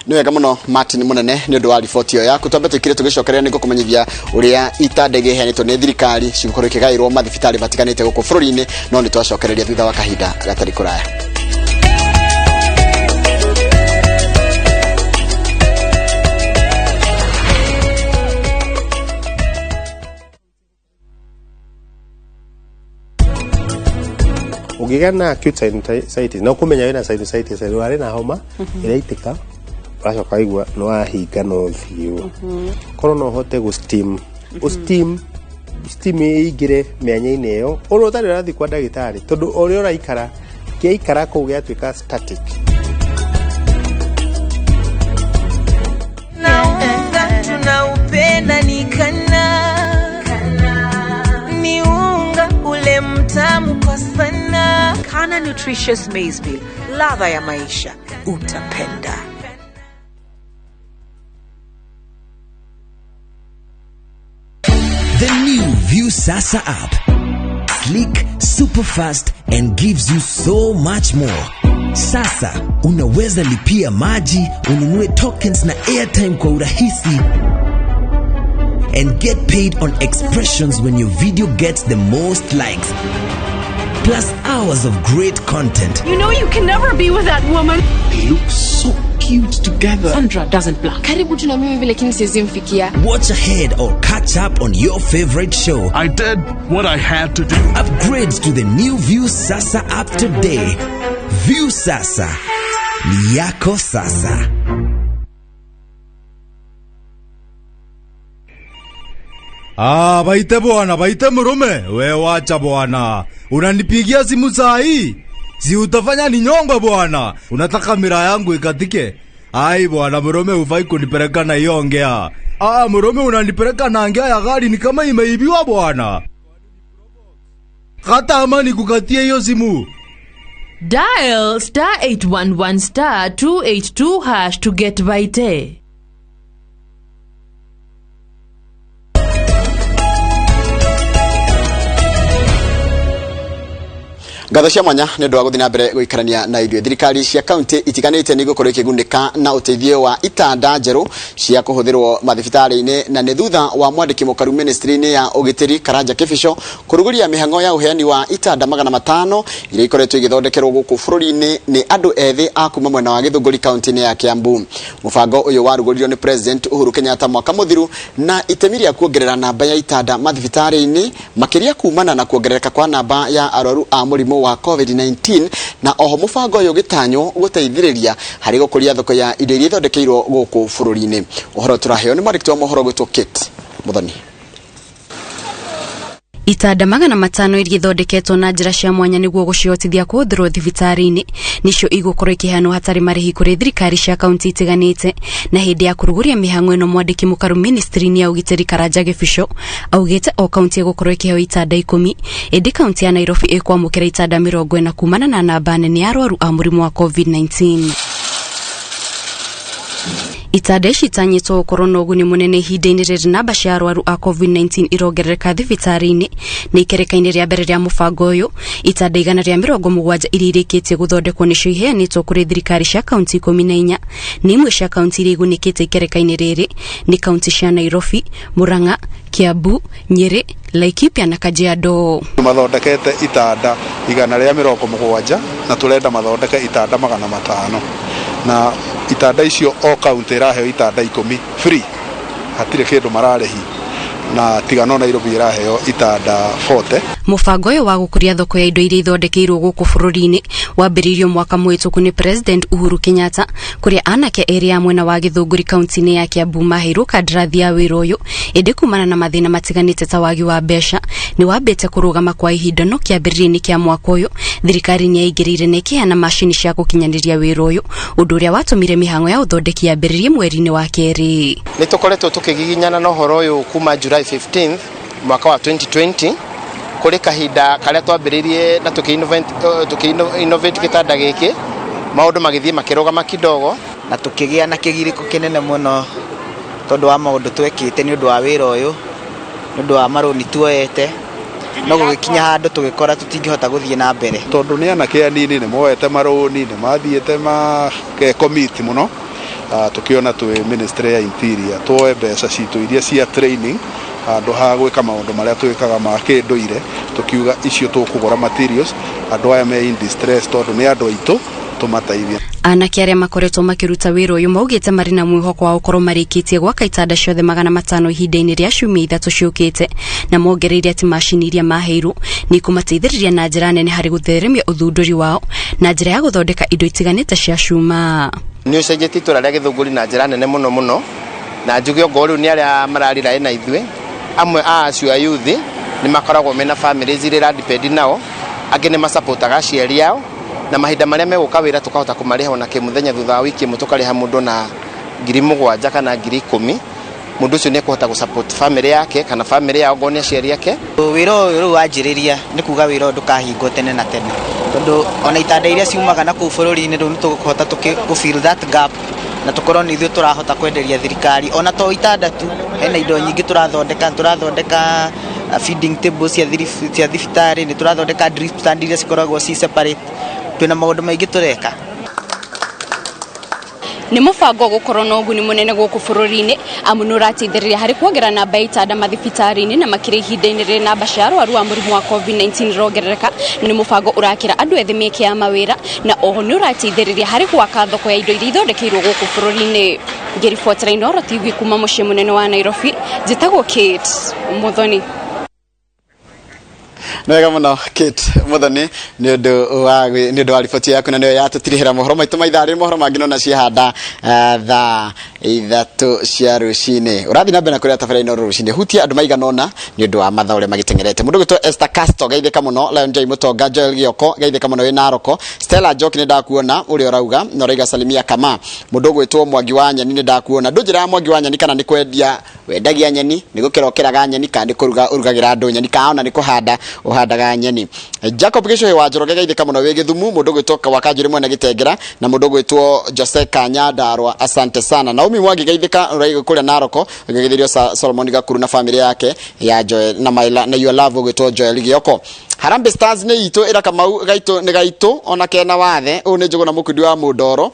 Nĩ wega mũno, Martin Mũnene, nĩ ũndũ wa riboti ĩyo yaku. Twambe tũikire tũgĩcokereria nĩ ngũkũmenyithia ũrĩa itanda iheanĩtwo nĩ thirikari cigũkorwo ikĩgaĩrwo mathibitarĩ matiganĩte gũkũ bũrũri-inĩ, no nĩ twacokereria thutha wa kahinda gatarĩ kũraya. Ũngĩgĩa na acute sinusitis na ũkũmenya wĩna sinusitis warĩ na homa ĩraitĩka, ũracoka waigua nĩ wahinga na ũthiũ, korwo no ũhote gũ steam, ũ steam, steam ĩingĩre mĩanya-inĩ ĩyo ũrĩa ũtarĩ ũrathiĩ kwa ndagĩtarĩ, tondũ ũrĩa ũraikara kĩaikara kũu gĩatuĩka static. Na unga tunaupenda ni Kana, ni unga ule mtamu kwa sana. Kana Nutritious Maize Meal, ladha ya maisha, utapenda. The new Viusasa app. Sleek, super fast and gives you so much more. Sasa unaweza lipia maji, ununue tokens na airtime kwa urahisi and get paid on expressions when your video gets the most likes. Plus hours of great content. You know you can never be with that woman. They look so cute together. Sandra doesn't black. Karibu tu na mimi vile, lakini siwezi mfikia. Watch ahead or catch up on your favorite show. I did what I had to do. Upgrade to the new Viusasa app today. Viusasa. Ni yako sasa. Ah, baite bwana, baite murume. We wacha bwana. Unanipigia simu saa hii? Si utafanya ni nyongo bwana. Unataka mira yangu ikatike? Ai bwana murume, ufai kunipeleka na hiyo ongea. Ah, murume, unanipeleka na ngea ya gari ni kama imeibiwa bwana. Hata ama nikukatie hiyo simu. Dial *811*282# to get Vaite. Ngatho cia mwanya nĩ ũndũ wa gũthiĩ na mbere gũikarania na ithuĩ. Thirikari cia kaunti itiganĩte nĩ igũkorwo ikĩgunĩka na ũteithio wa itanda njerũ cia kũhũthĩrwo mathibitarĩ-inĩ, na nĩ thutha wa mwandĩki mũkaru ministry-inĩ ya ũgitĩri Karanja Kĩbico kũrugũria mĩhang'o ya ũheani wa itanda 500 iria ikoretwo igĩthondekerwo gũkũ bũrũri-inĩ nĩ andũ ethĩ a kuma mwena wa Gĩthũngũri kaunti-inĩ ya Kiambu. Mũbango ũyũ warugũririo nĩ President Uhuru Kenyatta mwaka mũthiru na itemi rĩa kuongerera namba ya itanda mathibitarĩ-inĩ, makĩria kumana na kuongerereka kwa namba ya arwaru a mũrimũ wa COVID-19, na oho mũbango ũyũ ũgĩtanywo gũteithĩrĩria harĩ gũkũria thoko ya indo iria ithondekeirwo gũkũ bũrũri-inĩ. Ũhoro tũraheo nĩ mwandĩki wa mohoro gwĩtwo Kate Muthoni. Itanda 500 iria ithondeketwo na njĩra cia mwanya nĩguo gũcihotithia kũhũthĩrwo thibitarĩ-inĩ nĩcio igũkorwo ikĩheanwo hatarĩ marĩhi kũrĩ thirikari cia kaunti itiganĩte. Na hĩndĩ ya kũrugũria mĩhang'o ĩno, mwandĩki mũkaru ministry-inĩ ya ũgitĩri Karanja Gĩbico augĩte o kaunti ĩgũkorwo ĩkĩheo itanda 10, ĩndĩ kaunti ya Nairobi ĩkwamũkĩra itanda 40 kumana na namba nene ya arwaru a mũrimũ wa COVID-19. Itanda ici itanyĩtwo gũkorwo na ũguni mũnene ihinda-inĩ rĩrĩ namba cia arwaru a COVID-19 irongerereka thibitarĩ-inĩ. Na ikereka-inĩ rĩa mbere rĩa mũbango ũyũ, itanda 170 iria irĩkĩtie gũthondekwo nĩcio iheanĩtwo kũrĩ thirikari cia kaunti 14. Nĩ imwe cia kaunti iria igunĩkĩte ikereka-inĩ rĩrĩ nĩ kaunti cia Nairobi, Murang'a, Kiambu, Nyeri, Laikipia na Kajiado. Mathondekete itanda 170 na turenda mathondeke itanda 500, na itanda icio o kaunti iraheo itanda 10 free, hatirĩ kĩndũ mararĩhi, na tigano Nairobi iraheo itanda 40. Mũbango ũyũ wa gũkũria thoko ya indo iria ithondekeirwo gũkũ bũrũri-inĩ wambĩrĩirio mwaka mũhĩtũku nĩ President Uhuru Kenyatta, kũrĩa anake erĩ a mwena wa Gĩthũngũri kaunti-inĩ ya Kiambu maheirwo kandarathi ya wĩra ũyũ, ĩndĩ kumana na mathĩna matiganĩte ta wagi wa mbeca nĩ wambĩte kũrũgama kwa ihinda. No kĩambĩrĩria-inĩ kĩa mwaka ũyũ thirikari nĩ yaingĩrĩire na ĩkĩheana macini cia gũkinyanĩria wĩra ũyũ, ũndũ ũrĩa watũmire mĩhang'o ya ũthondeki yambĩrĩrie mweri-inĩ wa kerĩ. Nĩ tũkoretwo tũkĩgiginyana na ũhoro ũyũ kuma July 15 mwaka wa 2020, kũrĩ kahinda karĩa twambĩrĩirie na tũkĩ innovate gĩtanda gĩkĩ, maũndũ magĩthiĩ makĩrũgama kidogo, na tũkĩgĩa na kĩgirĩko kĩnene mũno tondũ wa maũndũ twekĩte nĩ ũndũ wa wĩra ũyũ, nĩ ũndũ wa marũni tuoete, no gũgĩkinya handũ tũgĩkora tũtingĩhota gũthiĩ na mbere. Tondũ nĩ anake anini, nĩ moete marũni, nĩ mathiĩte makekomiti mũno, Tũkĩona twĩ ministry ya interior tuoe mbeca citũ iria cia training handũ ha gwĩka maũndũ marĩa twĩkaga ma kĩndũire, tũkiuga icio tũkũgũra materials andũ aya me in distress tondũ nĩ andũ aitũ, tũmateithie. Anake arĩa makoretwo makĩruta wĩra ũyũ maugĩte marĩ na mwĩhoko wa gũkorwo marĩkĩtie gwaka itanda ciothe 500 ihinda-inĩ rĩa ciumia 3 ciũkĩte, na mongereire atĩ macini iria maheirwo nĩ ikũmateithĩrĩria na njĩra nene harĩ gũtheremia ũthundũri wao na njĩra ya gũthondeka indo itiganĩte cia cuma. Nĩ ũcenjetie itũra rĩa Gĩthũngũri na njĩra nene mũno mũno, na njuge ongorwo rĩu nĩ arĩa mararira na ithuĩ, amwe a acio a youth nĩ makoragwo mena families iria iradepend nao, angĩ nĩ masapotaga aciari ao, na mahinda marĩa megũka wĩra tũkahota kũmarĩha ona kĩmũthenya, thutha wa wiki ĩmwe tũkarĩha mũndũ na 7,000 kana 10,000. Mũndũ ũcio nĩ ekũhota gũ-support family yake kana family yao ongorwo nĩ aciari ake. Wĩra ũyũ rĩu wanjĩrĩria nĩ kuga wĩra ũyũ ndũkahingwo tene na tene, tondũ ona itanda iria ciumaga na kũu bũrũri-inĩ rĩu nĩ tũkũhota gũ fill that gap, na tũkorwo nĩ ithuĩ tũrahota kwenderia thirikari. Ona to itanda tu, hena indo nyingĩ tũrathondeka, tũrathondeka feeding tables cia thibitarĩ, nĩ tũrathondeka drip stand iria cikoragwo ci separate, twĩna maũndũ maingĩ tũreka. Nĩ mũbango gũkorwo na ũguni mũnene gũkũ bũrũri-inĩ, amu nĩ ũrateithĩrĩria harĩ kuongerera namba ya itanda mathibitarĩ-inĩ, na makĩria ihinda-inĩ rĩrĩ namba cia arwaru a mũrimũ wa COVID-19 irongerereka. Nĩ mũbango ũrakĩra andũ ethĩ mĩeke ya mawĩra, na oho nĩ ũrateithĩrĩria harĩ gwaka thoko ya indo iria ithondekeirwo gũkũ bũrũri-inĩ. Ngĩribotera Inooro TV kuma mũciĩ mũnene wa Nairobi, njĩtagwo Kate Muthoni. Nĩ wega mũno Kate Muthoni nĩ ũndũ wa riboti yaku, na nĩyo yatũtirihĩra mohoro maitũ ma ithaa rĩrĩ. Mohoro mangĩ nona ciahanda thaa 3 cia rũcinĩ. Ũrathiĩ na mbere na kũrĩa tabarĩra Inooro rũcinĩ, hutia andũ maigana ũna nĩ ũndũ wa mathaa ũrĩa magĩteng'erete. Mũndũ ũgwĩtwo Esther Castro, geithĩka mũno. Lion Joy Mũtonga, Joel Gĩoko, geithĩka mũno wĩ Naroko. Stella Njoki, nĩ ndakuona ũrĩa ũrauga na ũraiga salimia kama. Mũndũ ũgwĩtwo Mwangi wa Nyeni, nĩ ndakuona. Ndũnjĩraga Mwangi wa Nyeni kana nĩ kwendia wendagia nyeni, nĩ gũkĩra ũkĩraga nyeni, kana nĩ kũruga ũrugagĩra andũ nyeni, kana ona nĩ kũhanda ũhandaga nyeni. Jacob Gĩcũhĩ wa Njoroge, geithĩka mũno wĩ Gĩthumu. Mũndũ ũgwĩtwo Wakanjũrĩ mwene Gĩtengera, na mũndũ ũgwĩtwo Jose Kanyandarwa, asante sana. Naomi Mwangi, geithĩka ũraiga kũrĩa Naroko, ũgĩgeithĩrio Solomon Gakuru na family yake ya Joel na my na your love ũgwĩtwo Joel Gĩoko. Harambee Stars nĩ itũ ĩra Kamau gaitũ nĩ gaitũ ona kena wathe. Ũyũ nĩ Njũgũna Mũkundi wa Mũndoro.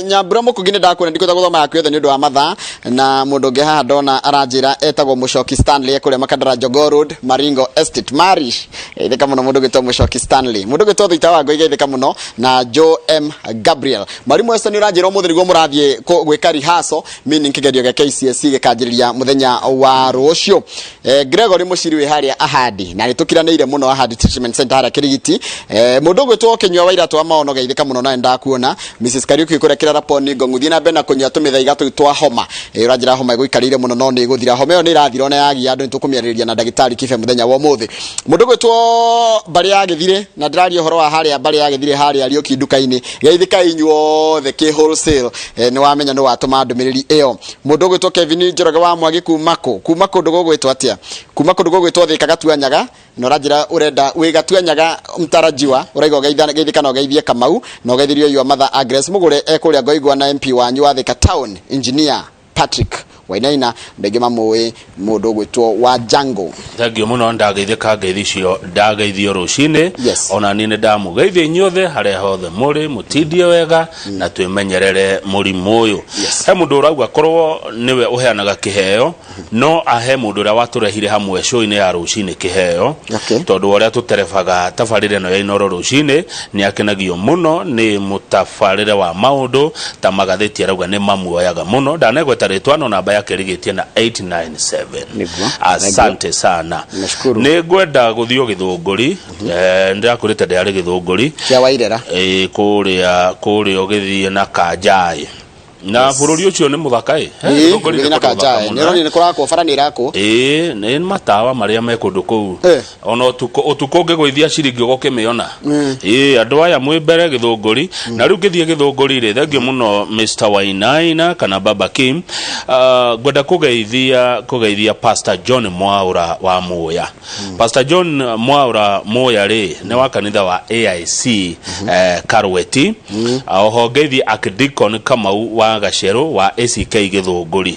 Nyambura Mũkugi, nĩ ndakuona, ndikũhota gũthoma yaku yothe nĩ ũndũ wa mathaa. Na mũndũ ũngĩ haha ndona aranjĩra etagwo Mũcoki Stanley, ekũrĩa Makandara Jogoo Road, Maringo Estate, Marish. Geithĩka mũno mũndũ ũgwĩtwo Mũcoki Stanley. Mũndũ ũgwĩtwo Thuita wa Ngoi, geithĩka mũno, na Joe M Gabriel. Mwarimu Weston, ũranjĩra ũmũthĩ nĩguo mũrathiĩ gwĩka rehearsal, meaning kĩgerio gĩa KCSE gĩkanjĩrĩria mũthenya wa rũciũ. Gregory Mũciri wĩ harĩa Ahadi, na nĩ tũkiranĩire mũno Ahadi Treatment Center harĩa Kĩrigiti. Mũndũ ũgwĩtwo Kĩnyua wa Iratũ wa Maono, geithĩka mũno, nawe ndakuona. Mrs Kariuki kũrĩa Kĩraraponi Ngong'u, thiĩ na mbere na kũnyua tũmĩthaiga tũu twa homa. Ũranjĩra homa ĩgũikarĩire mũno, no nĩ ĩgũthira. Homa ĩyo nĩ ĩrathira ona yagia andũ, nĩ tũkũmĩarĩrĩria na ndagĩtarĩ Kibe mũthenya wa ũmũthĩ. Mũndũ ũgwĩtwo Mbarĩ ya Gĩthirĩ, na ndĩraria ũhoro wa harĩa Mbarĩ ya Gĩthirĩ harĩa Riũki nduka-inĩ, geithĩkai inyuothe kĩ wholesale. Nĩ wamenya nĩ watũma ndũmĩrĩri ĩyo. Mũndũ ũgwĩtwo Kevin Njoroge wa Mwagi, kuma kũ? Kuma kũndũ gũgwĩtwo atĩa? Kuma kũndũ gũgwĩtwo Thika Gatuanyaga, na ũranjĩra ũrenda wĩ Gatuanyaga mtarajiwa, ũraiga ũgeithĩka na ũgeithie Kamau, na ũgeithĩrio your mother Agnes Mũgũre ekũrĩa Ngoigwa, na MP wanyu wa Thika Town Engineer Patrick Wainaina, andũ aingĩ mamũĩ mũndũ ũgwĩtwo wa Jango. Thengio mũno, ndageithĩka ngeithi icio ndageithio rũcinĩ. Ona niĩ nĩ ndamũgeithia inyuothe harĩa hothe mũrĩ, mũtindie wega na twĩmenyerere mũrimũ ũyũ. He mũndũ ũrauga korwo nĩwe ũheanaga kĩheo, no ahe mũndũ ũrĩa watũrehire hamwe show-inĩ ya rũcinĩ kĩheo, tondũ wa ũrĩa tũterebaga tabarĩra ĩno ya Inooro rũcinĩ. Nĩ akenagio mũno nĩ mũtabarĩre wa maũndũ ta magathĩti, arauga nĩ mamuoyaga mũno. Ndanegweta rĩtwa, no namba yake ĩrigĩtie na 897. Asante sana. Nashukuru. Nĩ ngwenda gũthiĩ Gĩthũngũri. Ndĩrakwĩrĩte ndĩarĩ Gĩthũngũri. Kĩa Wairera. Kũrĩa ũgĩthiĩ na Kanjaĩ na bũrũri ũcio nĩ mũthaka ĩ. Gĩthũngũri Gũthiĩ nĩ na kũndũ gũthaka Kanjaĩ mũno. nĩ ũronire nĩ kũrakwo, bara nĩ ĩrakwo. Ĩĩ, nĩ matawa marĩa me kũndũ kũu, ona ũtukũ ũtukũ ũngĩgũithia ciringi ũgũkĩmĩona. Ĩĩ, andũ aya mwĩ mbere Gĩthũngũri. Na rĩu ngĩthiĩ Gĩthũngũri rĩ, thengio mũno Mr Wainaina kana Baba Kim. Ngwenda kũgeithia Pastor John Mwaũra wa Muya. Pastor John Mwaũra Muya rĩ, nĩ wa kanitha wa AIC Karweti. Oho ngeithie Archdeacon Kamau wa wa Gacerũ wa ACK Gĩthũngũri,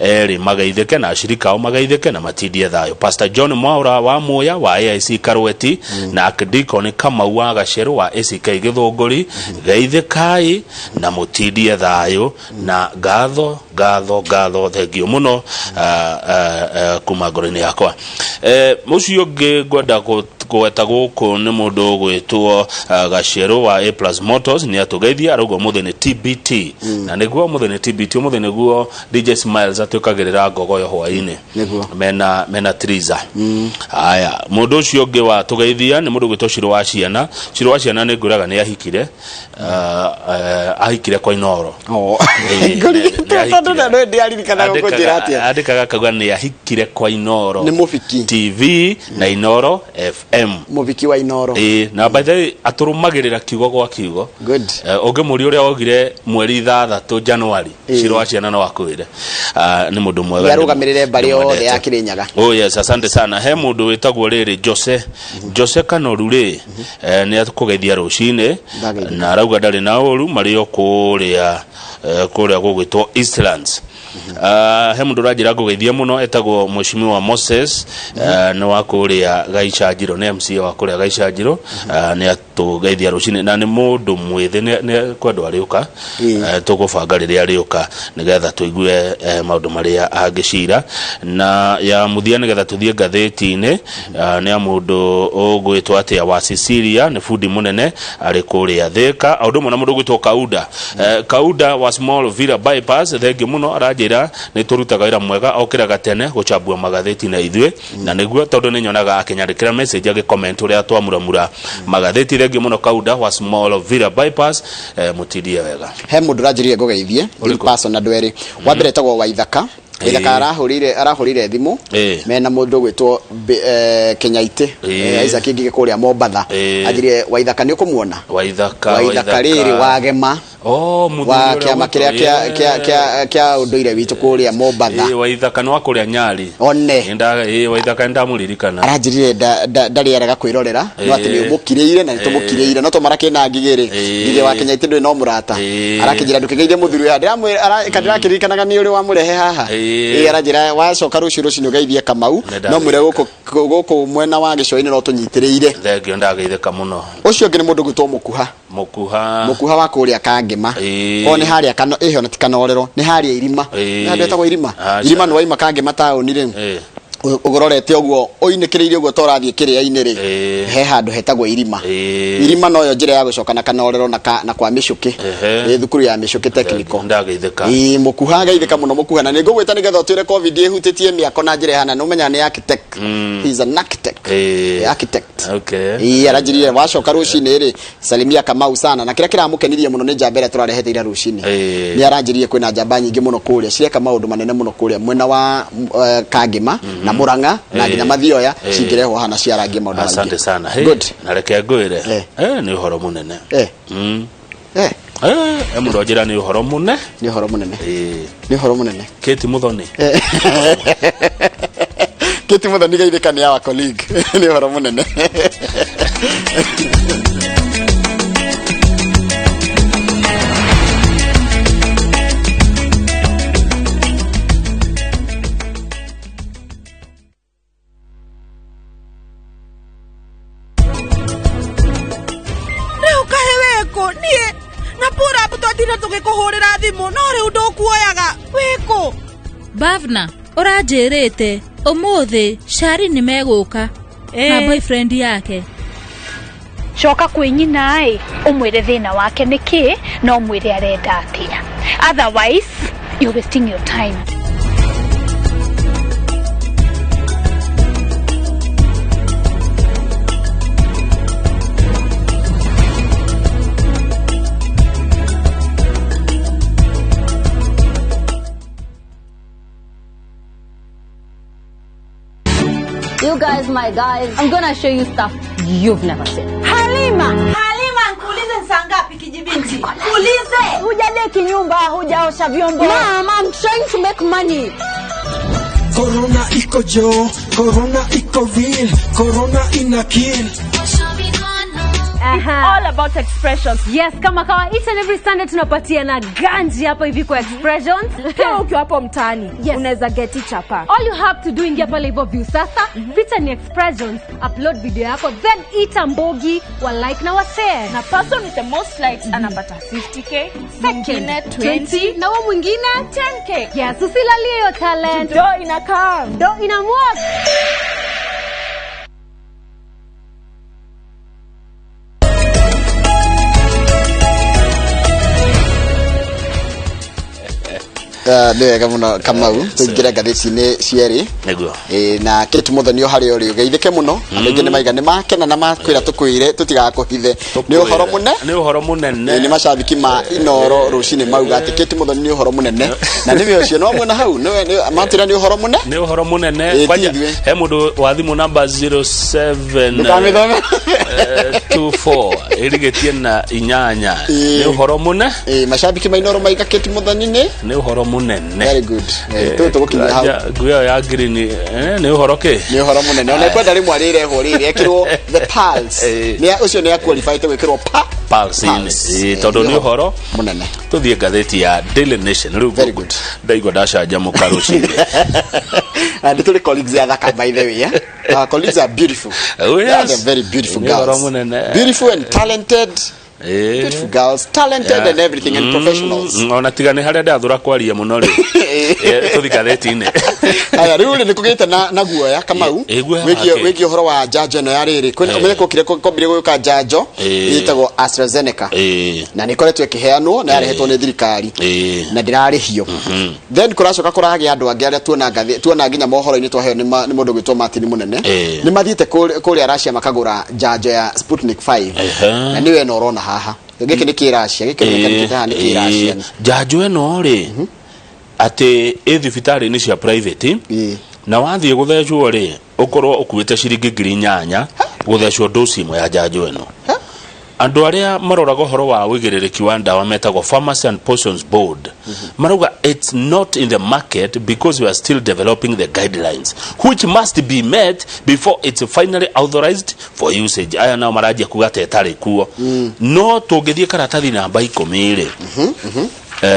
erĩ mageithĩke na ashirika ao mageithĩke na matindie thayũ. Pastor John Mwaura wa Muya wa AIC Karweti na Archdeacon Kamau wa Gacerũ wa ACK Gĩthũngũri, geithĩkai na mũtindie thayũ na ngatho ngatho ngatho, thengio mũno kuma ngoro-inĩ yakwa. Ũcio ũngĩ ngwenda kũgweta gũkũ nĩ mũndũ ũgwĩtwo Gacerũ wa A Plus Motors, nĩ atũgeithia, arauga ũmũthĩ nĩ TBT, na nĩguo ũmũthĩ nĩ TBT, ũmũthĩ nĩguo DJ Smiles atwĩkagĩrĩra ngogoyo hwaĩ-inĩ. Nĩguo. Mena Triza. Haya, mũndũ ũcio ũngĩ watũgeithia nĩ mũndũ ũgwĩtwo Ciro wa Ciana. Ciro wa Ciana nĩ ngwĩraga nĩ ahikire, ahikire kwa Inoro. Tondũ na no ndiaririkana gũkũnjĩra atĩa. Andĩkaga akauga nĩ ahikire kwa Inoro Nĩ mũbiki. TV na Inoro FM. Mũbiki wa Inoro. Ĩĩ, na by the way atũrũmagĩrĩra kiugo gwa kiugo. Good. Ũngĩmũria ũrĩa wogire mweri 6 Januari, Ciro wa Ciana no akwĩre. Nĩ mũndũ mwega. Nĩ arũgamĩrĩre mbarĩ yothe ya Nĩmwendete. Kĩrĩnyaga. Oh yes, asante sana. He mũndũ wĩtagwo rĩrĩ Jose. Jose Kanoru rĩ, nĩ akũgeithia rũcinĩ Ndageithĩka. na arauga ndarĩ na ũru, marĩ o kũrĩa kũrĩa gũgwĩtwo Eastlands. He mũndũ ũranjĩra ngũgeithia mũno, etagwo Mheshimiwa Moses, nĩ wa kũrĩa Gaicanjiro, nĩ MCA wa kũrĩa Gaicanjiro. Nĩ atũgeithia rũcinĩ na nĩ mũndũ mwĩthĩ, nĩ kwendwo arĩũka. Tũgũbanga rĩrĩa arĩũka nĩgetha tũigue maũndũ marĩa angĩcira. Na ya mũthia nĩgetha tũthiĩ ngathĩti-inĩ, nĩ ya mũndũ ũgwĩtwo atĩa wa Cecilia, nĩ bundi mũnene arĩ kũrĩa Thĩka, o ũndũ ũmwe na mũndũ ũgwĩtwo Kauda. Kauda wa Small Villa Bypass, thengiũ mũno, aranjĩra nĩ tũrutaga wĩra mwega, okĩraga tene gũchambua magathĩti na ithuĩ, na nĩguo tondũ nĩ nyonaga akĩnyandĩkĩra message agĩcomment ũrĩa twamuramura magathĩti. Thengiũ mũno Kauda wa Small Villa Bypass, mũtindie wega. He mũndũ ũranjĩrire ngũgeithie in Ũrĩkũ? person, andũ erĩ. Wa mbere etagwo Waithaka. Waithaka arahũrĩire thimũ mena mũndũ ũgwĩtwo Kenyaitĩ, Isaac Ngige kũrĩa Mombatha. Anjĩrire Waithaka nĩ ũkũmuona. Waithaka. Waithaka rĩrĩ wagema Oh, mũthuri wa ũrĩa kĩama kĩrĩa kĩa ũndũire witũ kũrĩa Mombatha. Waithaka nĩ wa kũrĩa Nyali. One. Waithaka nĩ ndamũririkana. Aranjĩrire ndarĩ araga kwĩrorera, no atĩ nĩ ũmũkirĩire na nĩ tũmũkirĩire, no twamara kĩna ngigĩ rĩ, ngigĩ wa Kenyaitĩ ndũrĩ no mũrata. Arakĩnjĩra ndũkĩgeithie mũthuri ũyũ, ndĩramwĩra ndĩrakĩririkanaga nĩ ũrĩ wamũrehe haha. Aranjĩra wacoka rũciũ rũcinĩ ũgeithie Kamau, Nĩ no mwĩre gũkũ mwena wa gĩcũa-inĩ no tũnyitĩrĩire. Thengio, ndageithĩka mũno. Ũcio ũngĩ nĩ mũndũ ũgwĩtwo Mũkuha. Mũkuha. Mũkuha wa kũrĩa Kangĩma. O nĩ harĩa kano ĩho na ti Kanorero, nĩ harĩa Irima. Nĩ handũ hetagwo Irima. Aca. Irima nĩ waima Kangĩma taũni rĩ, ũrorete ũguo ũinĩkĩrĩirie ũguo ta ũrathiĩ kĩrĩa-inĩ rĩ, he handũ hetagwo Irima. Irima noyo njĩra ya gũcoka na Kanorero na kwa Mĩcũkĩ. Thukuru ya Mĩcũkĩ Technical. Ndageithĩka. Ĩĩ, Mũkuha, geithĩka mũno Mũkuha, na nĩ ngũgwĩta nĩgetha ũtwĩre COVID ĩhutĩtie mĩako na njĩra ĩhana. Nĩ ũmenyaga nĩ architect. He is an architect. Architect. Ĩĩ, aranjĩrire wacoka rũcinĩ rĩ, salimia Kamau sana, na kĩrĩa kĩramũkenirie mũno nĩ njamba ĩrĩa tũrarehete ira rũcinĩ. Nĩ aranjĩrire kwĩna njamba nyingĩ mũno kũrĩa cireka maũndũ manene mũno kũrĩa mwena wa Kangĩma na Mũrang'a na nginya Mathioya, cingĩrehwo haha na ciarangie maũndũ maingĩ. Asante sana. Hey, Good. na reke ngwĩre, nĩ ũhoro mũnene. Mũndũ anjĩra nĩ ũhoro mũne. Nĩ ũhoro mũnene. Nĩ ũhoro mũnene. Kate Muthoni. Kate Muthoni geithĩka, nĩ our colleague. Nĩ ũhoro mũnene. Rĩu kaĩ wĩkũ niĩ na purapu twatinda tũgĩkũhũrĩra thimũ, no rĩu ndũkuoyaga, wĩkũ? Bavna, ũranjĩrĩte ũmũthĩ Shari nĩ megũka na boyfriend yake. Coka kwĩ nyina ĩ, ũmwĩre thĩna wake nĩ kĩ na ũmwĩre arenda atĩa, otherwise you're wasting your time. You guys, my guys, I'm gonna show you stuff you've never seen. Halima, Halima, nkuulize ni saa ngapi kijibinti? Kuulize. Hujadeki nyumba, hujaosha vyombo. Mom, I'm trying to make money. Corona iko jo, corona iko real, corona ina kill. Aha. It's all about expressions. Yes, kama kawa each and every Sunday tunapatiana ganji hapa hivi kwa expressions. Pia ukiwa hapo mtaani Yes. unaweza get chapa. All you have to do, ingia pale hivyo view sasa, feature ni expressions, upload video yako, then ita mbogi wa like na wa share. Na person with the most likes anapata 50K, Second, mwingine 20 20 na huo mwingine 10K. Yes, usilalie hiyo talent. Do inakaa. Do inamwork. Nĩ wega mũno Kamau, tũingĩre ngathĩti-inĩ cierĩ. Nĩguo. Ĩ, na Kate Muthoni o harĩa ũrĩ ũgeithĩke mũno. Andũ aingĩ nĩ maiga nĩ makena na makwĩra tũkwĩre tũtigakũhithe nĩ ũhoro mũne Nĩ ũhoro mũnene. Ĩ, nĩ macambĩki ma Inoro rũcinĩ mauga atĩ Kate Muthoni nĩ ũhoro mũnene na nĩwe ũcio no mwena hau nĩwe matwĩra nĩ ũhoro mũne. Nĩ ũhoro mũnene. Ĩ, Kwanja ti ithuĩ. he mũndũ wa thimũ namba 07 Ndũkamĩthome. 24 ĩrigĩtie na inyanya. Nĩ ũhoro mũne. Ĩ, macambĩki ma Inoro maiga Kate Muthoni nĩ Nĩ ũhoro mũnene. Very good. Tũyũ tũgũkinyia hau. Nguo ĩyo ya green nĩ ũhoro kĩ? Nĩ ũhoro mũnene ona kwenda rĩmwe arĩrehwo rĩrĩ ekĩrwo the pulse. Nĩ ũcio nĩ aqualified gwĩkĩrwo pa Pulse-inĩ. Pulse. Tondũ nĩ ũhoro mũnene. Tũthiĩ ngathĩti ya Daily Nation rĩu. Very good. Ndaigua ndacanjamũka rũcinĩ. Nĩ tũrĩ colleagues athaka, by the way, eh? Our colleagues are beautiful. Oh, They are yes. the very beautiful Nĩ ũhoro girls. mũnene. Beautiful and talented. Beautiful girls, talented and everything and professionals. Ona tiga nĩ harĩa ndathũra kwaria mũno rĩ. Tũthiĩ ngathĩti-inĩ. Aya, rĩu rĩ nĩ kũgĩte na guoya Kamau Ĩ, guoya wĩgiĩ wake. wĩgiĩ ũhoro wa njanjo ĩno ya rĩrĩ kwĩna ũmenye kũkire kwambire gũka njanjo ĩtagwo AstraZeneca na nĩ ĩkoretwo ĩkĩheanwo na yarehetwo nĩ thirikari na ndĩrarĩhio. Then kũracoka kũragĩa andũ angĩ arĩa tuona ngathĩ tuona nginya mohoro-inĩ twaheo nĩ nĩ mũndũ gwĩtwo Martin Mũnene nĩ mathiĩte kũrĩa Russia makagũra njanjo ya Sputnik 5 na nĩyo ĩno ũrona haha. Gĩkĩ nĩ kĩ-Russia, gĩkĩ kĩroneka haha nĩ kĩ-Russia. Njanjo ĩno rĩ, atĩ ĩ thibitarĩ-inĩ cia private na wathiĩ gũthecwo rĩ, ũkorwo ũkuĩte ciringi 8,000 gũthecwo dosi ĩmwe ya njanjo ĩno. Andũ arĩa maroraga ũhoro wa ũigĩrĩrĩki wa ndawa metagwo Pharmacy and Poisons Board marauga it's not in the market because we are still developing the guidelines which must be met before it's finally authorized for usage. Aya nao maranjia kuga atĩ ĩtarĩ kuo. No tũngĩthiĩ karatathi namba 10 rĩ,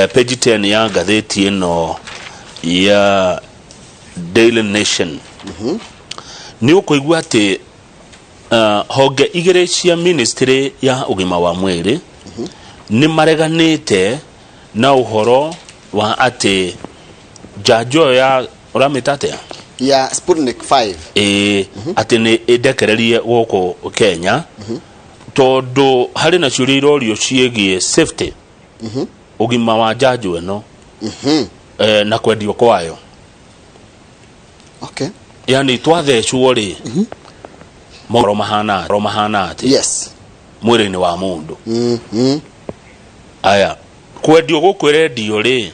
page 10 ya ngathĩti ĩno ya Daily Nation, nĩ ũkũigua atĩ honge igĩrĩ cia ministry ya ũgima wa mwĩrĩ nĩ mareganĩte na ũhoro wa atĩ njanjo ĩyo ya ũramĩta atĩa? Ya Sputnik 5. Ĩĩ, atĩ nĩ ĩndekererie gũkũ Kenya tondũ harĩ na ciũria irorio ciĩgiĩ safety, ũgima wa njanjo ĩno na kwendio kwayo. Yani twathecwo rĩ, mohoro mahana atĩ mwĩrĩ-inĩ wa mũndũ. Aya kwendio gũkũ ĩrendio rĩ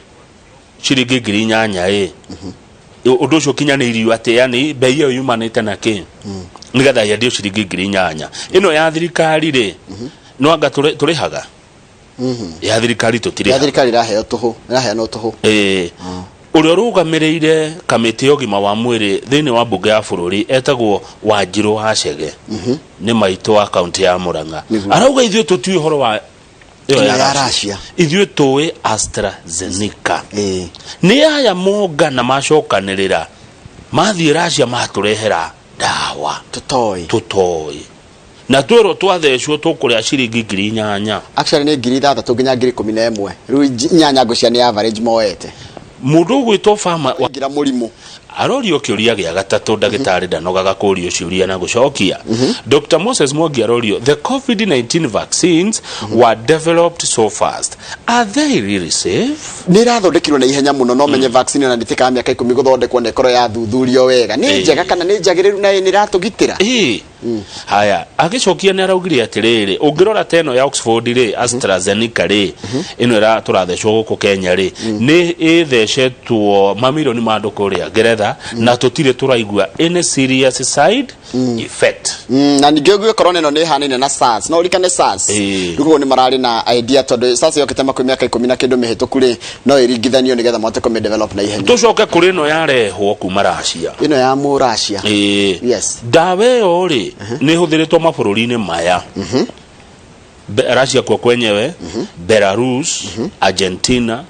ciringi 8,000 ĩ, ũndũ ũcio ũkinyanĩirio atĩ yani bei ĩyo yumanĩte na kĩ nĩgetha yendio ciringi 8,000? Ĩno ya thirikari rĩ, no anga tũrĩhaga ya thirikari? Ya Tũtirĩhaga. Thirikari ĩraheo tũhũ, ĩraheanwo tũhũ. Ĩĩ, ũrĩa ũrũgamĩrĩire kamĩtĩ ya ũgima wa mwĩrĩ thĩinĩ wa mbunge ya bũrũri etagwo Wanjirũ wa Chege, nĩ maitũ wa kaunti ya Murang'a, arauga ithuĩ tũtiũĩ ũhoro wa ĩyo Ĩno ya ya Russia. Russia. Ithuĩ tũĩ AstraZeneca. Nĩ aya mongana macokanĩrĩra mathiĩ Russia matũrehera ndawa tũtoĩ tũtoĩ na twĩrwo twathecwo tũkũrĩa ciringi 8,000. Actually nĩ 6,000 nginya 11,000. Rĩu inyanya ngũcia nĩ average moete. Mũndũ ũgwĩtwo fama ngira mũrimũ arorio kĩũria gĩa gatatũ, ndagĩtarĩ ndanogaga kũrio ciũria na gũcokia. Dr Moses Mwangi arorio, "The COVID-19 vaccines were developed so fast, are they really safe?" Nĩ ĩrathondekirwo na ihenya mũno no menye vaccine ona ndĩtĩkaga mĩaka 10 gũthondekwo na ĩkorwo yathuthurio wega nĩ njega kana nĩ njagĩrĩru na nĩ ĩratũgitĩra. Ĩĩ. Haya, agĩcokia nĩ araugire atĩrĩrĩ, ũngĩrora ta ĩno ya Oxford rĩ, AstraZeneca rĩ, ĩno ĩra tũrathecwo gũkũ Kenya rĩ, nĩ ĩthecetwo mamirioni ma andũ kũrĩa Ngeretha na tũtirĩ tũraigua any serious side effect. Na ningĩ ũguo corona ĩno nĩ ĩhanaine na SARS, no ũrikane SARS. Rĩu koguo nĩ mararĩ na idea tondũ SARS yokĩte makuhĩ mĩaka 10 na kĩndũ mĩhĩtũku rĩ, no ĩringithanio nĩgetha mahote kũmĩ develop na ihenya. Tũcoke kũrĩ ĩno yarehwo kuma Russia. Ĩno ya mũ Russia. Ĩĩ. Yes. Ndawa ĩyo rĩ, nĩ ĩhũthĩrĩtwo mabũrũri-inĩ maya. Russia kuo kwenyewe, Belarus, Argentina,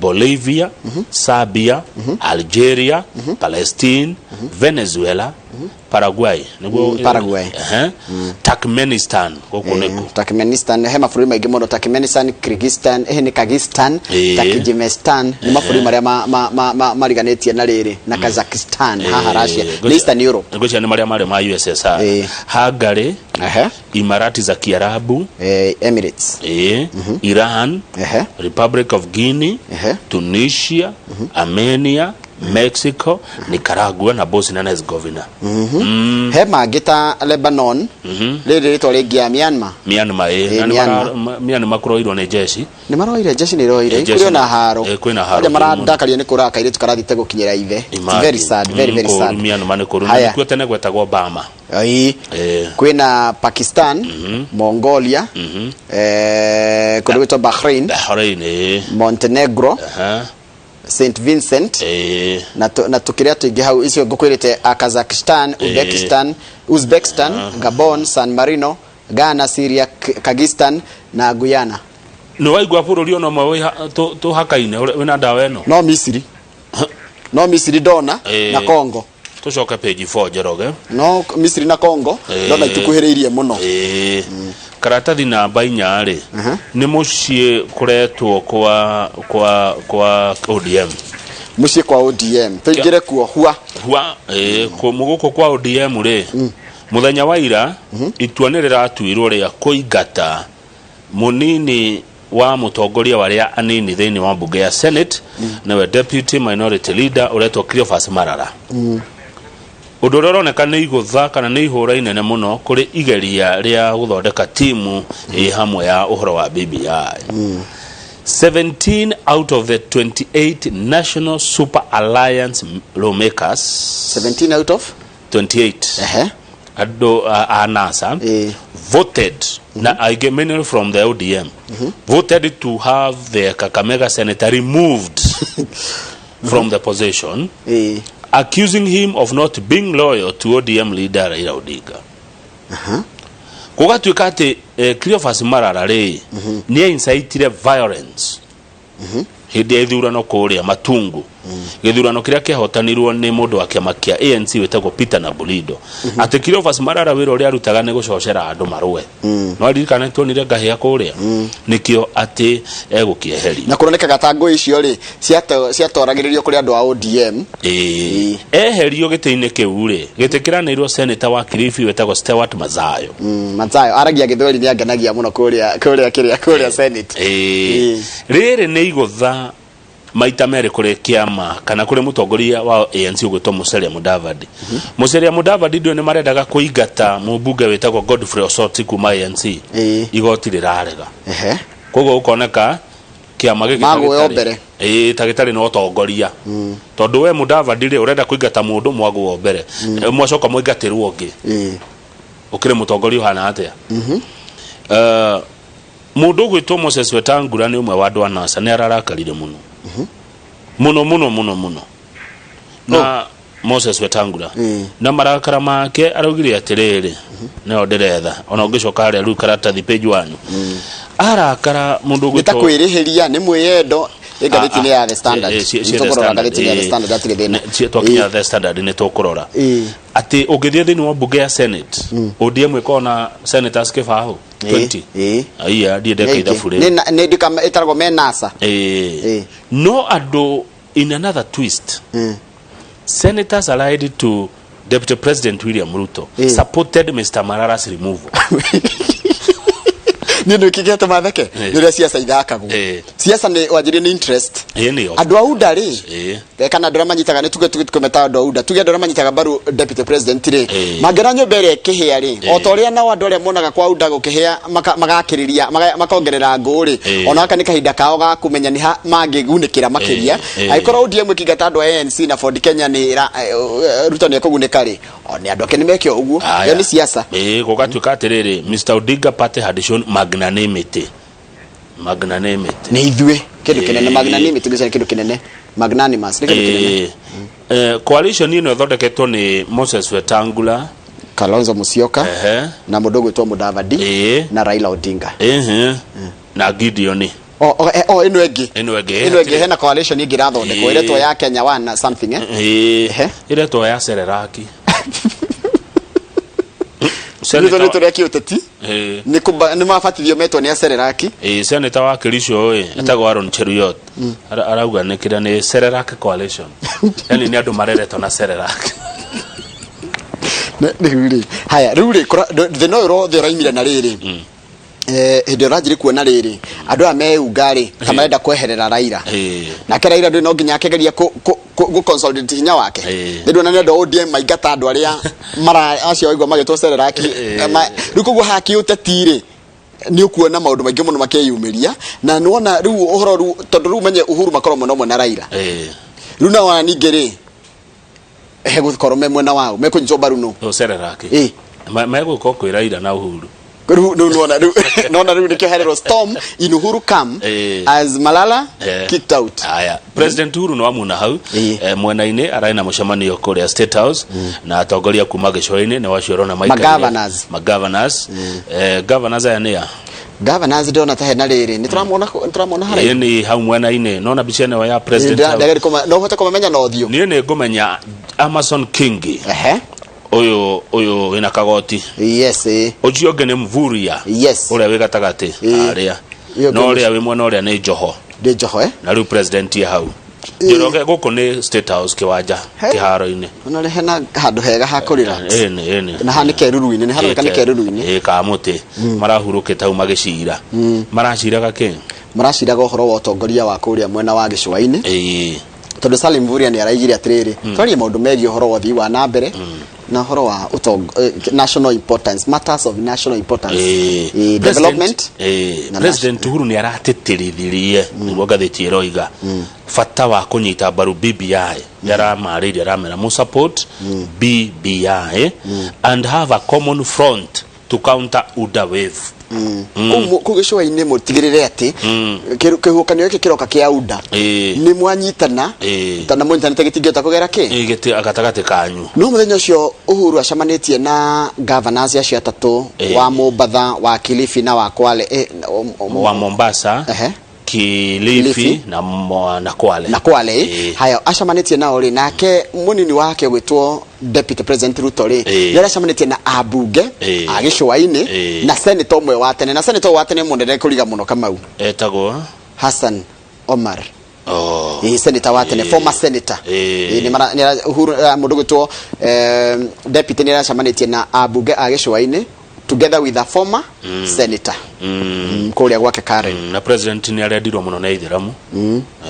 Bolivia, Serbia, Algeria, Palestine, Venezuela, Paraguay nĩguo. Paraguay. Ehe. Turkmenistan gũkũ nĩkuo. Turkmenistan, he mabũrũri maingĩ mũno, Turkmenistan, Kyrgyzstan, ĩhĩ nĩ Kagistan, Tajikistan, nĩ mabũrũri marĩa mariganĩtie na rĩrĩ na Kazakhstan haha Russia nĩ Eastern Europe. Ngwĩciria nĩ marĩa marĩ ma USSR. Hungary, Imarati za Kiarabu, Emirates, Iran, Republic of Guinea, Tunisia, Armenia, Mexico, Nicaragua na Bosnia and Herzegovina. He mangĩ ta Lebanon, rĩrĩ rĩtwa rĩngĩ ya Myanmar. Myanmar, ĩ. Na nĩ Myanmar. Myanmar kũroirwo nĩ jeshi. Nĩ maroire, jeshi nĩ iroire. Jeshi kũrĩ ona haro. Kwĩna haro arĩa marandakario nĩ kũraga kairĩtu karathiĩte gũkinyĩra ithe. It's Imagine. very sad, very very Kũru sad. Myanmar nĩ kũru. Na Haya. nĩkuo tene gwetagwo Burma. Ĩĩ. Kwĩna Pakistan, Mongolia, kũndũ gwĩtwo Bahrain, Bahrain, ĩ. Montenegro, St Vincent, na tũkĩrĩa tũingĩ hau icio ngũkwĩrĩte a Kazakhstan, Uzbekistan, Gabon, San Marino, Ghana, Syria, Kyrgyzstan na Guyana. Nĩ waigua bũrũri ona ũmwe tũhakaine wĩna ndawa ĩno? No Misiri, no Misiri ndona na Congo. Tũcoke page 4, Njoroge. No Misiri na Congo ndona itukuhĩrĩirie mũno. Ĩĩ. Karatathi namba 4 rĩ, nĩ mũciĩ kũretwo kwa ODM. Mũciĩ kwa ODM tũingĩre kuo hua. Hua, ĩĩ, gũkũ kwa ODM rĩ, mũthenya wa ira itua nĩ rĩratuirwo rĩa kũingata mũnini wa mũtongoria wa arĩa anini thĩinĩ wa mbunge ya Senate, nĩwe deputy minority leader ũretwo Cleophas Malala. Ũndũ ũrĩa ũroneka nĩ igũtha kana nĩ ihũra inene mũno kũrĩ igeria rĩa gũthondeka timu ĩ hamwe ya ũhoro wa BBI. 17 out of the 28 National Super Alliance lawmakers, 17 out of 28 andũ a NASA voted, na aingĩ mainly from the ODM, voted to have the Kakamega senator removed from the position, accusing him of not being loyal to ODM leader Raila Odinga. Gũgatuĩka atĩ Cleophas Malala rĩ, nĩ incitire violence hĩndĩ ya ithurano kũrĩa Matungu, gĩthurano kĩrĩa kĩahotanirwo nĩ mũndũ wa kĩama kĩa ANC wĩtagwo Peter Nabulindo, atĩ Cleophas Malala wĩra ũrĩa arutaga nĩ gũcocera andũ marũe. No aririkana tuonire ngahĩa kũrĩa, nĩkĩo atĩ egũkĩeherio. Na kũronekaga ta ngũĩ icio rĩ ciatwaragĩrĩrio kũrĩ andũ a ODM. Ĩĩ, eherio gĩtĩ-inĩ kĩu rĩ, gĩtĩ kĩranĩirwo senator wa Kilifi wĩtagwo Stewart Mazayo. Mazayo aragia gĩthweri, nĩ angenagia mũno kũrĩa kĩrĩa kũrĩa Senate. Ĩĩ, rĩrĩ nĩ igũtha maita merĩ kũrĩ kĩama kana kũrĩ mũtongoria wa ANC ũgwĩtwo Musalia Mudavadi. Musalia Mudavadi ndio nĩ marendaga kũingata mũmbunge wĩtagwo Godfrey Osoti kuma ANC, igoti rĩrarega. Koguo gũkoneka kĩama gĩkĩ ta Magũe o gĩtarĩ- mbere. Ĩĩ, ta gĩtarĩ na ũtongoria, tondũ we Mudavadi rĩ, ũrenda kũingata mũndũ mwagũo mbere, mwacoka mũingatĩrwo ũngĩ, ũkĩrĩ mũtongoria ũhana atĩa? Mũndũ ũgwĩtwo Moses Wetangula nĩ ũmwe wa andũ a NASA, nĩ ararakarire mũno mũno mũno mũno mũno na Moses Wetangula na marakara make araugire atĩrĩrĩ, nĩyo ndĩretha ona ũngĩcoka harĩa rĩu karatathi page 1, arakara mũndũ Nĩ ta ũgwĩtwo kwĩrĩhĩria, nĩ mwĩyendo. Ĩ ngathĩti-inĩ ya The Standard. Ĩ, cia Nĩ The tũkũrora Standard, ngathĩti-inĩ ya The ĩ. Standard, hatirĩ thĩna. Twakinya The Standard nĩ tũkũrora atĩ ũngĩthiĩ thĩinĩ wa mbunge ya Senate, ODM ĩkoragwo na senators kĩbaũ 20. Aiya, ndiĩ ndeka ithabu rĩu. Nĩ ĩtaragwo me NASA. Ĩĩ. No andũ, in another twist, senators allied to Deputy President William Ruto supported Mr. Malala's removal. Niĩ nĩ kĩngĩ gĩatũma theke nĩ ũrĩa ciaca ithakagwo. Ciaca nĩ wanjĩrie nĩ interest. Ĩĩ, nĩyo. Andũ a UDA rĩ, kana andũ arĩa manyitaga, nĩ tuge tũkĩmeta andũ a UDA, tuge andũ arĩa manyitaga mbaru deputy president rĩ, mangĩona nyũmba ĩrĩa ĩkĩhĩa rĩ, o ta ũrĩa nao andũ arĩa monaga kwa UDA gũkĩhĩa magakĩrĩria, makongerera ngũ rĩ, ona gaka nĩ kahinda kao ga kũmenya nĩ ha mangĩgunĩkĩra makĩria. Angĩkorwo ODM ĩkĩingata andũ a ANC na Ford Kenya nĩ Ruto nĩ ekũgunĩka rĩ, o nĩ andũ ake nĩ meke o ũguo. Aya. Ĩyo nĩ siasa. Ĩĩ, gũgatuĩka atĩrĩrĩ, Mr. Odinga party had shown magnanimity, magnanimity. Nĩ ithuĩ kĩndũ kĩnene. Magnanimity nĩ kĩndũ kĩnene, magnanimous nĩ kĩndũ kĩnene. Ĩĩ. Coalition ĩno ĩthondeketwo nĩ Moses Wetangula. Kalonzo Musyoka Ehe. na mũndũ ũgwĩtwo Mudavadi Ĩĩ. na Raila Odinga. Ehe. Na Gideon. O o eh, o ĩno ĩngĩ. Ĩno ĩngĩ. Ĩno ĩngĩ hena coalition ĩngĩ ĩrathondekwo Ĩĩ. ĩretwo ya Kenya One na something eh. Ĩĩ. Ĩretwo ya Sereraki. Nĩ nĩ tũrĩa kĩũteti Ĩĩ. nĩ nĩ mabatithio metwo nĩ acereraki. Ĩĩ, senator wa Kericho ĩ etagwo Aaron Cheruiyot. Arauga nĩ kĩrĩa nĩ Serelak coalition. Yani nĩ andũ mareretwo na Serelak. Rĩu rĩ haya rĩu rĩ thĩna ũyũ wothe ũraimire na rĩrĩ eh, hĩndĩ ĩrĩa ũranjĩrĩ kuona rĩrĩ andũ aya meunga rĩ ta marenda kweherera Raila Ĩĩ. nake Raila ndũĩ no nginya akegeria kũ consolidate hinya wake Ĩĩ. nĩ nduona nĩ andũ a ODM maingata andũ arĩa mara acio waigua magĩtwo Serelak rĩu koguo haha kĩũteti rĩ nĩ ũkuona maũndũ maingĩ mũno makĩyumĩria na nĩwona rĩu ũhoro rĩu tondũ rĩu menye Uhuru makorwo mwena ũmwe na Raila Ĩĩ. rĩu na wona ningĩ rĩ hegũkorwo me mwena wao mekũnyitwo mbaru nũ Ũ Serelak. Ĩĩ. Megũka kwĩ Raila na Uhuru. Rĩu rĩu nĩwona rĩu nona rĩu nĩkĩo hererwo storm in Uhuru camp Ĩĩ. as Malala Eh. kicked out. Haya, President Uhuru nĩ wamuna hau eh, mwena-inĩ ararĩ na mũcemanio kũrĩa State House na atongoria kuma gĩcũa-inĩ nĩ wacio ũrona maikarĩire. Magovernors. Magovernors. Eh, governors aya nĩ a Governors ndĩrona ta hena rĩrĩ nĩ tũramona nĩ tũramona harĩa ĩĩ nĩ hau mwena-inĩ nona mbica ĩno ya President hau. no ũhote kũmamenya na ũthiũ. Niĩ nĩ ngũmenya Amason Kingi Ehe. ũyũ ũyũ wĩna kagoti. Yes ĩĩ. Ũcio ũngĩ nĩ Mvurya Yes. ũrĩa wĩ gatagatĩ Ĩĩ. harĩa Ĩyo na ngĩ- ũrĩa wĩ mwena ũrĩa nĩ Joho Ndĩ Joho eh. na rĩu president ye hau Njoroge gũkũ nĩ State House kĩwanja He. kĩharo-inĩ. Ona rĩ hena handũ hega ha kũ relax. Ĩni ĩni. Na haha nĩ keruru-inĩ nĩ haroneka nĩ keruru-inĩ. Ĩĩ ka mũtĩ marahurũkĩte hau magĩcira. Maraciraga kĩ? Maraciraga ũhoro wa ũtongoria wa kũrĩa mwena wa gĩcũa-inĩ. Ĩĩ. Tondũ Salim Mvurya nĩ araigire atĩrĩrĩ twarie maũndũ megiĩ ũhoro wa ũthii wa na mbere na ũhoro wa national importance, matters of national importance. Ĩĩ. Ĩĩ, development Ĩĩ. na President Uhuru nĩ aratĩtĩrithirie nĩguo ngathĩti ĩroiga bata wa kũnyita mbaru BBI nĩ aramarĩirie aramera mũ support BBI and have a common front to counter UDA wave. Kũu kũu gĩcũa-inĩ mũtigĩrĩre atĩ kĩhuhũkanio gĩkĩ kĩroka kĩa UDA Ĩĩ. nĩ mwanyitana Ĩĩ. tana mũnyitanĩte gĩtingĩhota kũgera kĩ Ĩĩ, gatagatĩ kanyu. No mũthenya ũcio Uhuru acemanĩtie na governors acio atatũ Ĩĩ. wa Mombatha wa Kilifi na wa Kwale wa Mombasa Ehe. Kilifi Kilifi. na Kwale na Kwale Ĩĩ. haya acemanĩtie nao rĩ nake mũnini wake ũgwĩtwo Deputy President Ruto rĩ Ĩĩ. nĩ aracemanĩtie na ambunge Ĩĩ. a gĩcũa-inĩ Ĩĩ. na senator ũmwe wa tene na senator wa tene mũnene kũriga mũno Kamau etagwo Hassan Omar oh. Ĩĩ, senator wa tene Ĩĩ. former senator Ĩĩ. Ĩĩ, nĩ mara- nĩ ara- Uhuru mũndũ ũgwĩtwo deputy nĩ aracemanĩtie na ambunge a gĩcũa-inĩ together with a former senator kũrĩa gwake Karen. Na president nĩ arendirwo mũno nĩ aithĩramu.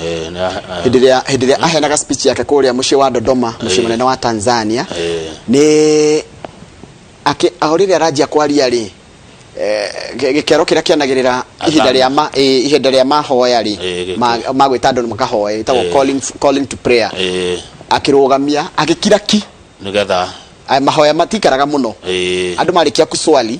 Eh, na Hĩndĩ ĩrĩa hĩndĩ ĩrĩa aheanaga speech yake kũrĩa mũciĩ wa Dodoma, mũciĩ Ĩĩ. mũnene wa Tanzania, eh, nĩ akĩ o rĩrĩa aranjia kwaria rĩ gĩkero kĩrĩa kĩanagĩrĩra ihinda Adhan. rĩa ma ihinda rĩa mahoya rĩ Ĩĩ, gĩkĩ. ma gwĩta andũ makahoe ĩtagwo Ĩĩ. calling to prayer, eh, akĩrũgamia agĩkira ki. Nĩgetha Mahoya matikaraga mũno, eh, andũ marĩkia kuswali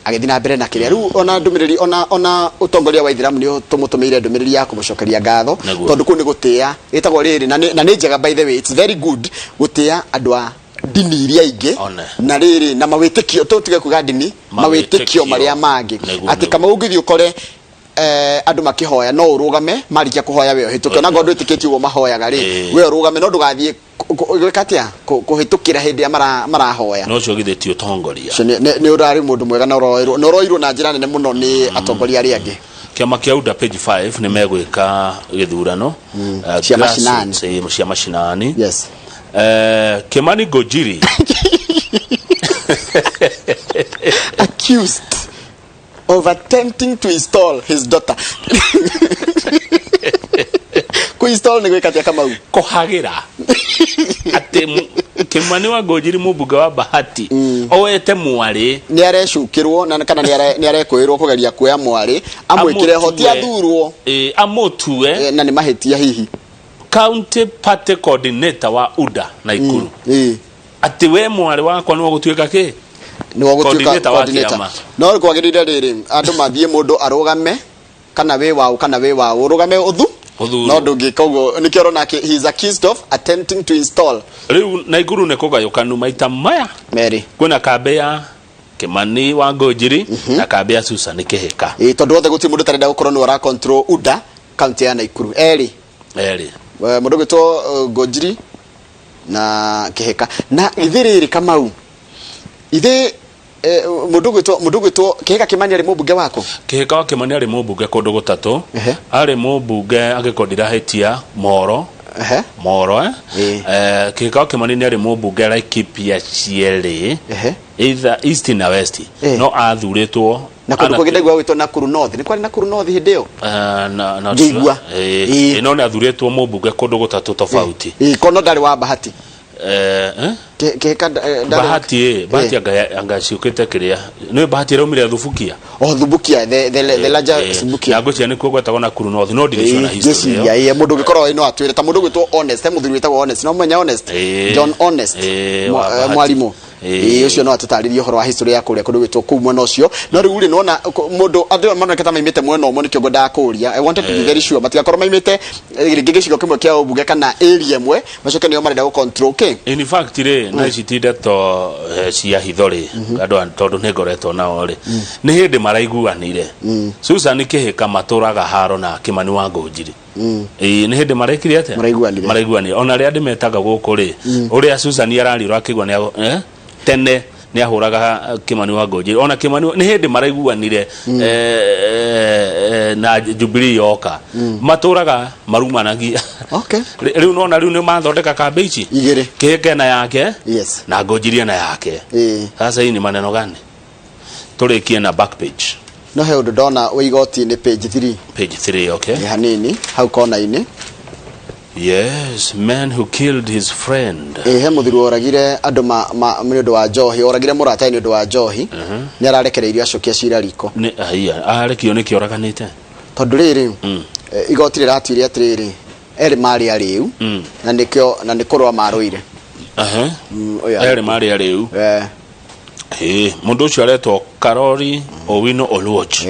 agĩthiĩ na mbere na kĩrĩa. Rĩu ona ndũmĩrĩri ona ũtongoria wa ithiramu nĩ tũmũtũmĩire ndũmĩrĩri ya kũmũcokeria ngatho Nĩguo. tondũ kũu nĩ gũtĩa ĩtagwo rĩrĩ na nĩ njega, by the way, it's very good gũtĩa andũ a ndini iria ingĩ One. na rĩrĩ na mawĩtĩkio, tũtige kuga ndini, mawĩtĩkio Mawĩtĩkio. marĩa mangĩ, Nĩguo, atĩ nĩguo. kama ũngĩthiĩ ũkore andũ makĩhoya no ũrũgame, marĩkia kũhoya we ũhĩtũke, ona ngorwo ndwĩtĩkĩtie ũguo mahoyaga rĩ, Ĩĩ. we ũrũgame no ndũgathiĩ gwĩka atĩa kũhĩtũkĩra hĩndĩ ĩrĩa marahoya. No ũcio githĩ ti ũtongoria? Ũcio nĩ ũrarĩ mũndũ mwega na ũroirwo na ũroirwo na njĩra nene mũno nĩ atongoria arĩa angĩ. Kĩama kĩa UDA page 5 nĩ megwĩka gĩthurano Cia macinani. grassroots, cia macinani. Yes. Kimani Ngũnjiri accused of attempting to install his daughter. Kũ-install nĩ gwĩka atĩa, Kamau? Kũhagĩra atĩ Kimani wa Ngũnjiri mũmbunge wa Bahati oete mwarĩ. Nĩ arecukĩrwo na kana nĩ arekũĩrwo kũgeria kuoya mwarĩ amwĩkĩre hoti athurwo. Amũtue. Na nĩ mahĩtia hihi. County party coordinator wa UDA Naikuru, atĩ we mwarĩ wakwa nĩwe gũtuĩka kĩ nĩ wagũtuĩka coordinator wa coordinator. kĩama. No kwagĩrĩire rĩrĩ andũ mathiĩ mũndũ arũgame kana wĩ waũ kana wĩ waũ ũrũgame ũthu Gũthurwo. No ndũngĩka ũguo, nĩkĩo ũrona he is accused of attempting to install. Rĩu Naikuru nĩ kũgayũkanu maita maya merĩ. Kwĩna kambĩ ya Kimani wa Ngũnjiri na kambĩ ya Susan Kĩhĩka. Ĩĩ, tondũ othe gũtirĩ mũndũ ũtarenda gũkorwo nĩwe ũra control UDA kaunti ya Naikuru erĩ. Erĩ. Mũndũ ũgwĩtwo Ngũnjiri na Kĩhĩka. Na githĩ rĩrĩ, Kamau, ithe mũndũ ũgwĩtwo Kĩhĩka Kimani arĩ mũmbunge wako? Kĩhĩka wa Kimani arĩ mũmbunge kũndũ gũtatũ. Arĩ mũmbunge, angĩkorwo ndirahĩtia, Moro. Moro, eh? Kĩhĩka wa Kimani nĩ arĩ mũmbunge Laikipia cierĩ, either East na West, no athurĩtwo Na kũndũ kũngĩ ndaigua gwĩtwo Nakuru North. Nĩ kwarĩ Nakuru North hĩndĩ ĩyo? Na Ngĩigua. No nĩ athurĩtwo mũmbunge kũndũ gũtatũ tofauti. Ĩĩ, kono ndarĩ wa Bahati? Eh? Kĩhĩka ndarĩ Bahati ĩ, Bahati anga ciũkĩte kĩrĩa nĩ Bahati ĩraumire Thubukia. Oh, Thubukia, the larger Thubukia. Na ngwĩciria nĩkuo gwetagwo Nakuru North, no ndirĩ sure na history ĩyo. Ngĩciria ĩĩ, mũndũ ũngĩkorwo no atwĩre, ta mũndũ ũgwĩtwo Honest, he mũthuri wĩtagwo Honest, no menya Honest? John Honest. Wa Bahati. Mwarimũ. Ĩĩ, ũcio no atũtarĩrie ũhoro wa history ya kũrĩa kũndũ gwĩtwo kũu mwena ũcio. No rĩu rĩ, nĩwona mũndũ, andũ aya maroneka ta maimĩte mwena ũmwe, nĩkĩo ngwendaga kũũria. I wanted to be very sure matigakorwo maimĩte rĩngĩ gĩcigo kĩmwe kĩa ũmbunge kana area ĩmwe, macoke nĩo marenda gũ control kĩ. In fact rĩ, na ici ti ndeto cia hitho rĩ, andũ aya tondũ nĩ ngoretwo nao rĩ, nĩ hĩndĩ maraiguanire. Susan Kĩhĩka matũraga haro na Kimani wa Ngũnjiri. Ĩĩ, nĩ hĩndĩ marekire atĩa? Maraiguanire. Maraiguanire. Ona arĩa ndĩmetaga gũkũ rĩ, ũrĩa Susan araria ũrakĩigua nĩ tene nĩ ahũraga Kimani wa Ngũnjiri. Ona Kimani nĩ hĩndĩ maraiguanire na Jubilee yoka. Matũraga marumanagia. Rĩu nona rĩu nĩ mathondeka kambĩ ici igĩrĩ. Kĩhĩka na yake na Ngũnjiri na yake. Sasa hii ni maneno gani? Tũrĩkie na back page. No he ũndũ ndona wĩ igoti-inĩ, page 3. Page 3, okay. Ĩ, hanini hau kona-inĩ. Yes, man who killed his friend. Ĩ, he mũthuri woragire andũ ma nĩ ũndũ wa njohi, oragire mũratawe nĩ ũndũ wa njohi. Nĩ ararekereirio acokia cira riko. Nĩ haiya, arekio nĩkĩ oraganĩte? Tondũ rĩrĩ, igoti rĩratuire atĩrĩrĩ, erĩ marĩ arĩu na nĩkĩo na nĩ kũrũa marũire. Ũyũ Erĩ marĩ arĩu. Ĩĩ, mũndũ ũcio aretwo Karori Owino Oluoch.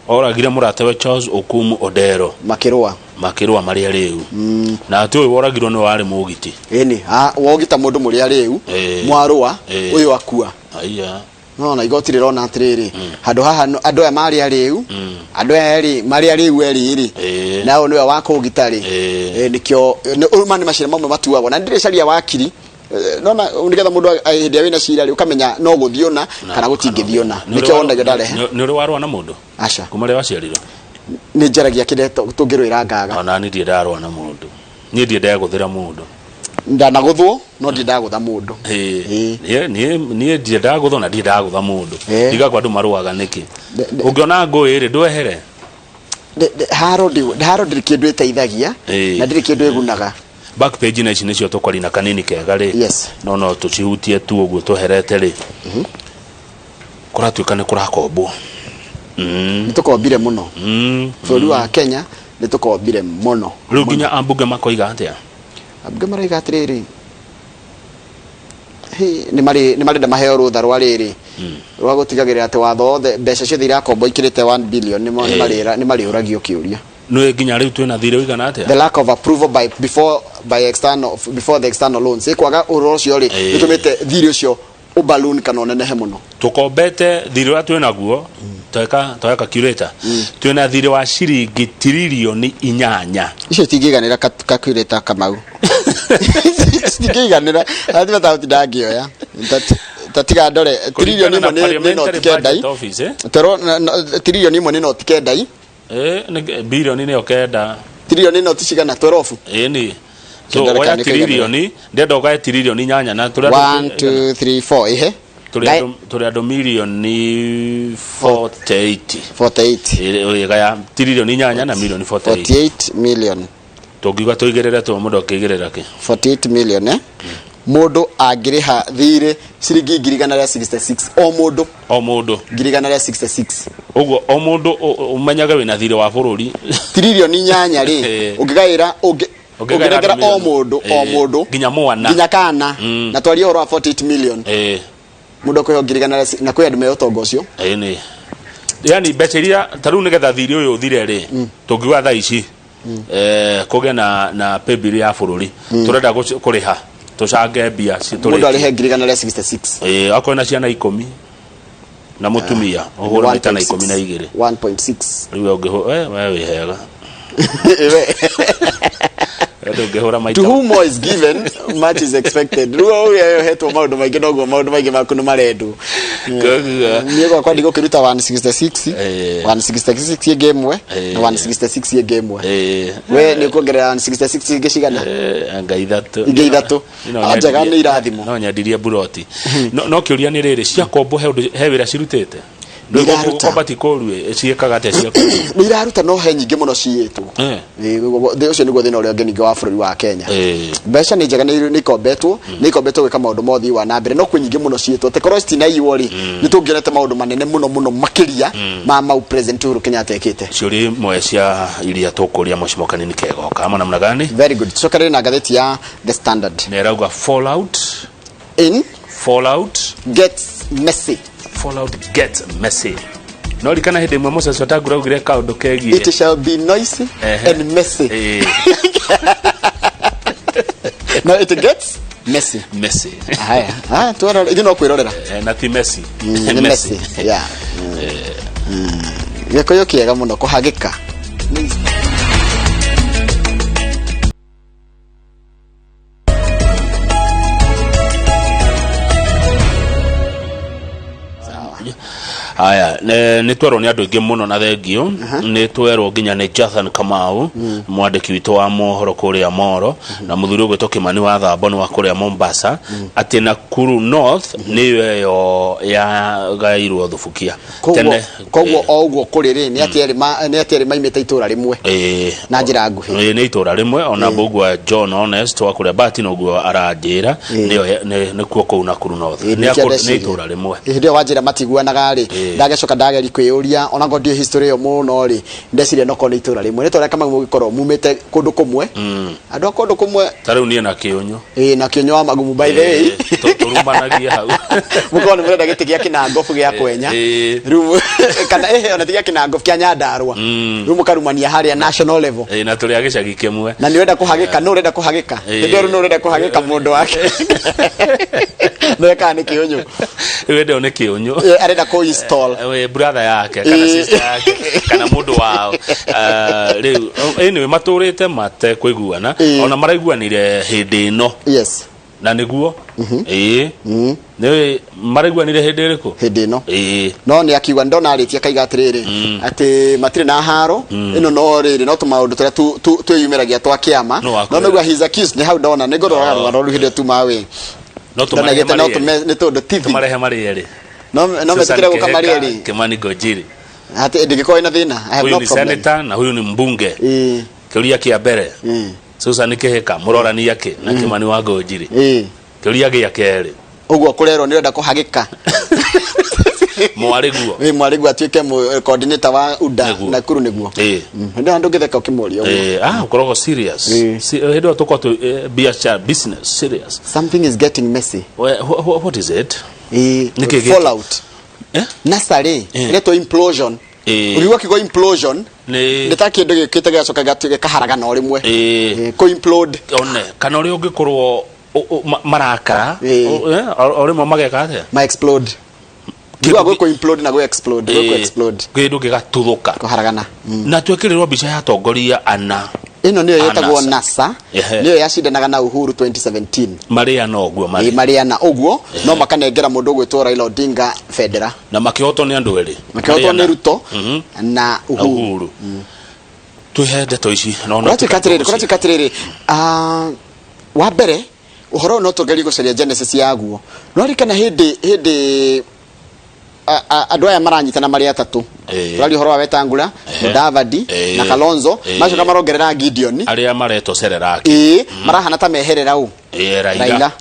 Oragire mũratawe Charles Okumu Odero. Makĩrũa. Makĩrũa marĩ arĩu. Na atĩ ũyũ woragirwo nĩ warĩ mũgiti. Ĩni, wogita mũndũ mũrĩ arĩu, mwarũa, ũyũ akua. Aiya. Nona igoti rĩrona atĩrĩrĩ, handũ haha andũ aya marĩ arĩu, andũ aya erĩ marĩ arĩu erĩ rĩ, na ũyũ nĩwe wa kũũgita rĩ. Nĩkĩo ma nĩ macira mamwe matuagwo na ndirĩcaria wakiri. Nona nĩgetha mũndũ hĩndĩ ĩrĩa wĩna cira rĩ, ũkamenya no gũthiĩ ũna kana gũtingĩthiĩ ũna, nĩkĩo wonagia ndarehe. Nĩ ũrĩ warũa na mũndũ? Aca. Kuma rĩrĩa waciarirwo? Nĩ njaragia kĩrĩa tũngĩrũĩra ngaga. Ona niĩ ndirĩ ndarũa na mũndũ. Niĩ ndirĩ ndegũthĩra mũndũ. Ndanagũthwo no ndirĩ ndagũtha mũndũ. Ĩĩ. Niĩ ndirĩ ndagũthwo na ndirĩ ndagũtha mũndũ. Ndigakwa andũ marũaga nĩkĩ? Ũngĩona ngũĩ rĩ, ndwehere. Haro ndĩrĩ kĩndũ ĩteithagia na ndĩrĩ kĩndũ ĩgunaga. Back page na ici nĩcio tũkwari na kanini kega rĩ. No tũcihutie tu ũguo tũherete rĩ. Kũratuĩka nĩ kũrakombwo. Nĩ tũkombire mũno. Bũrũri wa Kenya nĩ tũkombire mũno. Rĩu nginya ambunge makoiga atĩa? Ambunge maroiga atĩrĩrĩ, nĩ marenda maheo rũtha rwa rĩrĩ rwa gũtigagĩrĩra atĩ watho wothe, mbeca ciothe irakombwo ikĩrĩte 1 billion, nĩ marĩũragio kĩũria. Nĩ nginya rĩu twĩna thirĩ ũigana atĩa? The lack of approval by before by external before the external loans, ĩ kwaga ũhoro ũcio rĩ, nĩtũmĩte thirĩ ũcio ũballoon kana ũnenehe mũno. Tũkombete thirĩ ũrĩa twĩ naguo, tweka calculator, twĩna thirĩ wa ciringi tiririoni 8. Icio itingĩiganĩra calculator, Kamau, citingĩiganĩra athi matagũtinda ngĩoya. Tatiga ndore tiririoni 1 nĩ noti kenda Budget Office, eh? Twerwo tiririoni 1 nĩ noti kenda i. Bilioni nĩyo 9. Tiririoni noti cigana? 12. Ĩni, so Kenda oya reka nĩ tiririoni, ndenda ũgae tiririoni 8 na tũrĩ 1 2 3 4, ihe. Tũrĩ andũ milioni 48. 48. Ĩgaya tiririoni 8 na milioni 48. 48 million. Tũngiuga tũigĩrĩre tu, mũndũ akĩigĩrĩra kĩ? 48 million, eh? Mũndũ angĩrĩha thirĩ ciringi 166,000 o mũndũ. O mũndũ. 166,000. Ũguo o mũndũ ũmenyage wĩna thirĩ wa bũrũri. Tiririoni 8 rĩ, ũngĩgaĩra Ũngĩgaĩra ũngĩnengera o andũ mũndũ o mũndũ nginya mwana nginya kana, na twarie ũhoro wa 48 million, mũndũ akũheo ngiri igana rĩa na kwĩ andũ me ũtonga ũcio. Ĩni, yani mbeca iria ta rĩu nĩgetha thirĩ ũyũ ũthire rĩ, tũngiuga thaa ici Kũgĩe na paybill ya bũrũri, tũrenda kũrĩha tũcange mbia Mũndũ arĩhe 166,000. Akorwo na ciana 10 na mũtumia, ũhũre maita na 12. 1.6. Rĩu we ũngĩhũ we wĩ hega. We. We ndũngĩhũra maita. To whom more is given, much is expected. Rĩu ũrĩa ũhetwo maũndũ maingĩ, noguo maũndũ maingĩ maku nĩ marendwo. Koguo Niĩ gwakwa ndigũkĩruta 166, 166 ĩngĩ ĩmwe na 166 ĩngĩ ĩmwe. We nĩ ũkuongerera 166 ingĩ cigana? Anga ithatũ. Ingĩ ithatũ. No Ah, njega, nyendirie- nĩ irathimo. No nyendirie buroti. No kĩũria nĩ rĩrĩ, ciakombo he ũndũ, he wĩra cirutĩte? Nĩ iraruta. Gũkomba ti kũũru ĩ, ciĩkaga atĩa ciakombo? Nĩ iraruta, no he nyingĩ mũno ciyĩtwo. Ũcio nĩguo thĩna ũrĩa ũngĩ ningĩ wa bũrũri wa Kenya. Mbeca nĩ njega, nĩ ikombetwo gwĩka maũndũ ma ũthii wa na mbere, no kwĩ nyingĩ mũno ciĩtwo. Tekorwo citinaiywo rĩ, nĩ tũngĩonete maũndũ manene mũno mũno makĩria ma mau President Uhuru Kenyatta ekĩte. Ciũria imwe cia iria tũkũria Mheshimiwa Kanini Kegoka ama namna gani? Very good. Tucokerere na ngathĩti ya The Standard. Na ĩrauga fallout in fallout gets messy. Fallout gets messy. No rikana hĩndĩ ĩmwe Moses Wetangula augire kaũndũ kegiĩ It shall be noisy and messy. No, it gets messy. Messy. Haya, haya, tuarore ithuĩ no kwĩrorera. Na ti Messi. Nĩ messy, yeah. Gĩkũyũ kĩega mũno, kũhagĩka. Haya, nĩ twerwo nĩ andũ aingĩ mũno na thengio nĩ twerwo nginya nĩ Jathan Kamau, mwandĩki witũ wa mohoro kũrĩa Moro, na mũthuri ũgwĩtwo Kimani wa Thambo nĩ wa kũrĩa Mombasa, atĩ Nakuru North nĩyo ĩyo yagairwo thubukia. Koguo koguo o ũguo kũrĩ rĩ, nĩ atĩ erĩ maimĩte itũra rĩmwe na njĩra nguhĩ. Ĩĩ, nĩ itũra rĩmwe ona mbũgua John Honest wa kũrĩa Bati noguo aranjĩra, nĩyo nĩkuo kũu Nakuru North. Nĩkĩo Nĩ ndeciria. itũra rĩmwe. Hĩndĩ ĩyo wanjĩra matiguanaga rĩ, ndagecoka ndageri kwĩyũria, ona ngorwo ndiũĩ history ĩyo mũno rĩ, ndeciria nokorwo nĩ itũra rĩmwe, nĩ ta ũrĩa Kamau mũgĩkorwo mumĩte kũndũ kũmwe, andũ a kũndũ kũmwe. Ta rĩu niĩ na Kĩũnyũ. Ĩĩ, na Kĩũnyũ wa Magumu, by the way. Tũrumanagia hau. Mũkorwo nĩ mũrenda gĩtĩ gĩa Kĩnangobu gĩa Kwenya rĩu, kana ĩheo na ti gĩa Kĩnangobu, kĩa Nyandarua, rĩu mũkarumania harĩa national level. Ĩĩ, na tũrĩ a gĩcagi kĩmwe. Na nĩ ũrenda kũhagĩka, nũ ũrenda kũhagĩka? Hĩndĩ ĩyo rĩu nũ ũrenda kũhagĩka mũndũ wake nĩ kana nĩ Kĩũnyũ? Rĩu ĩndĩ ĩyo nĩ Kĩũnyũ. Ĩĩ, arenda kũ install Brother yake kana sister yake kana mũndũ wao. Rĩu anyway matũrĩte mate kũiguana, ona maraiguanire hĩndĩ ĩno. Na nĩguo ĩĩ, nĩ maraiguanire hĩndĩ ĩrĩkũ? Hĩndĩ ĩno. Ĩĩ. No nĩ akiuga, ndona arĩtie akaiga atĩrĩrĩ, atĩ matirĩ na haro ĩno, no rĩrĩ, no tũmaũndũ tũrĩa twĩyumĩragia twa kĩama. No No nĩguo he's accused, nĩ hau ndona nĩ ngũrora rũgano rũu hĩndĩ ĩyo tuma wĩ No tũmarehe ndona no marĩ tũme erĩ. nĩ tondũ tithi Tũmarehe marĩ erĩ. No Susan metĩkĩre gũka marĩ Kihika, erĩ. Kimani Ngunjiri. Atĩ ndingĩkorwo ina thĩna, I have Huyu no ni problem. senator na huyu ni mbunge. Kĩũria kĩa mbere, Susan Kihika mũrorania kĩ na Kimani wa Ngunjiri? Kĩũria gĩa kerĩ, Ũguo kũrerwo nĩ ũrenda kũhagĩka mwarĩ guo. Ĩ, mwarĩ guo atuĩke coordinator wa UDA Nakuru nĩguo. Hĩndĩ ĩyo ndũngĩtheka ũkĩmũria ũguo. Ah, ũkoragwo serious. Hĩndĩ ĩyo tũkorwo twĩ biashara, business serious. Something is getting messy. What is it? Nĩkĩ gĩkĩ? Fallout. NASA rĩ, ĩretwo implosion. Ũkiuga kiugo implosion, nĩ nĩ ta kĩndũ gĩũkĩte gĩgacoka gĩkaharagana o rĩmwe. Kũ implode. One kana ũrĩa ũngĩkorwo marakara o rĩmwe mageka atĩa? Ma explode. Ndigua gwĩ kũ implode na gwĩ explode, gwĩ kũ explode. Kĩndũ gĩgatuthũka. Kũharagana. Na twekĩrĩrwo mbica ya atongoria ana. Ĩno nĩyo A ĩtagwo NASA. NASA. Nĩyo yacindanaga na Uhuru 2017. Marĩ ana ũguo marĩ. Marĩ. Marĩ ana ũguo, no makanengera mũndũ ũgwĩtwo Raila Odinga bendera. Na makĩhotwo nĩ andũ erĩ. Makĩhotwo Marĩ ana. nĩ Ruto na Na Uhuru. Uhuru. Twĩhe ndeto ici no no Kũratuĩka atĩrĩrĩ, ah, wa mbere ũhoro ũyũ no tũgerie gũcaria genesis yaguo. No ririkana hĩndĩ andũ aya maranyitana marĩ atatũ, tũraria ũhoro wa Wetangula, Mudavadi na Kalonzo, macoka marongerera Gideon. Arĩa maretwo Sereraki. Ĩĩ, marahana ta meherera ũ? Raila. Raila.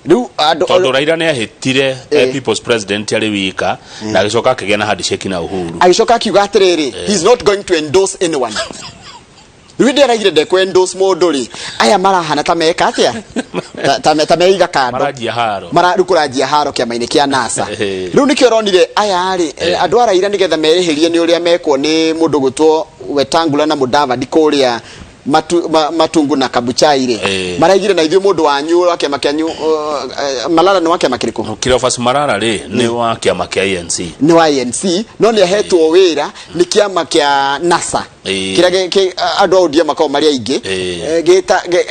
Rĩu andũ Tondũ Raila nĩ ahĩtire people's president arĩ wika na agĩcoka akĩgĩa na handshake na Uhuru. Agĩcoka akiuga atĩrĩrĩ, he is not going to endorse anyone. Rĩu hĩndĩ araigire ndekũ endorse mũndũ rĩ, aya marahana ta meka atĩa? Ta meiga kando. Maranjia haro. Mara rĩu kũranjia haro kĩama-inĩ kĩa NASA. Rĩu nĩkĩo ũronire aya rĩ, andũ a Raila nĩgetha merĩhĩrie nĩ ũrĩa mekwo nĩ mũndũ gwĩtwo Wetangula na Mudavadi kũrĩa Matungu na Kabuchai rĩ, maraigire na ithuĩ mũndũ wanyu wa kĩama kĩanyu, Malala nĩ wa kĩama kĩrĩkũ? Cleophas Malala rĩ, nĩ wa kĩama kĩa ANC. Nĩ wa ANC, no nĩ ahetwo wĩra nĩ kĩama kĩa NASA kĩrĩa andũ a ODM makoragwo marĩ aingĩ.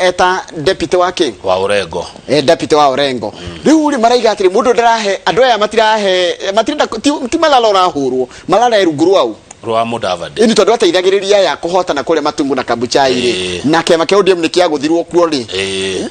Eta deputy wa kĩ? Wa Orengo. Deputy wa Orengo. Rĩu rĩ, maraiga atĩrĩ, mũndũ ndarahe andũ aya, matirahe, matirenda, ti Malala ũrahũrwo, Malala e rungu rwau. Rwa Mudavadi. Ĩni, tondũ ateithagĩrĩria aya kũhotana kũrĩa Matungu na Kabuchai rĩ, na kĩama kĩa ODM nĩ kĩagũthirwo kuo rĩ,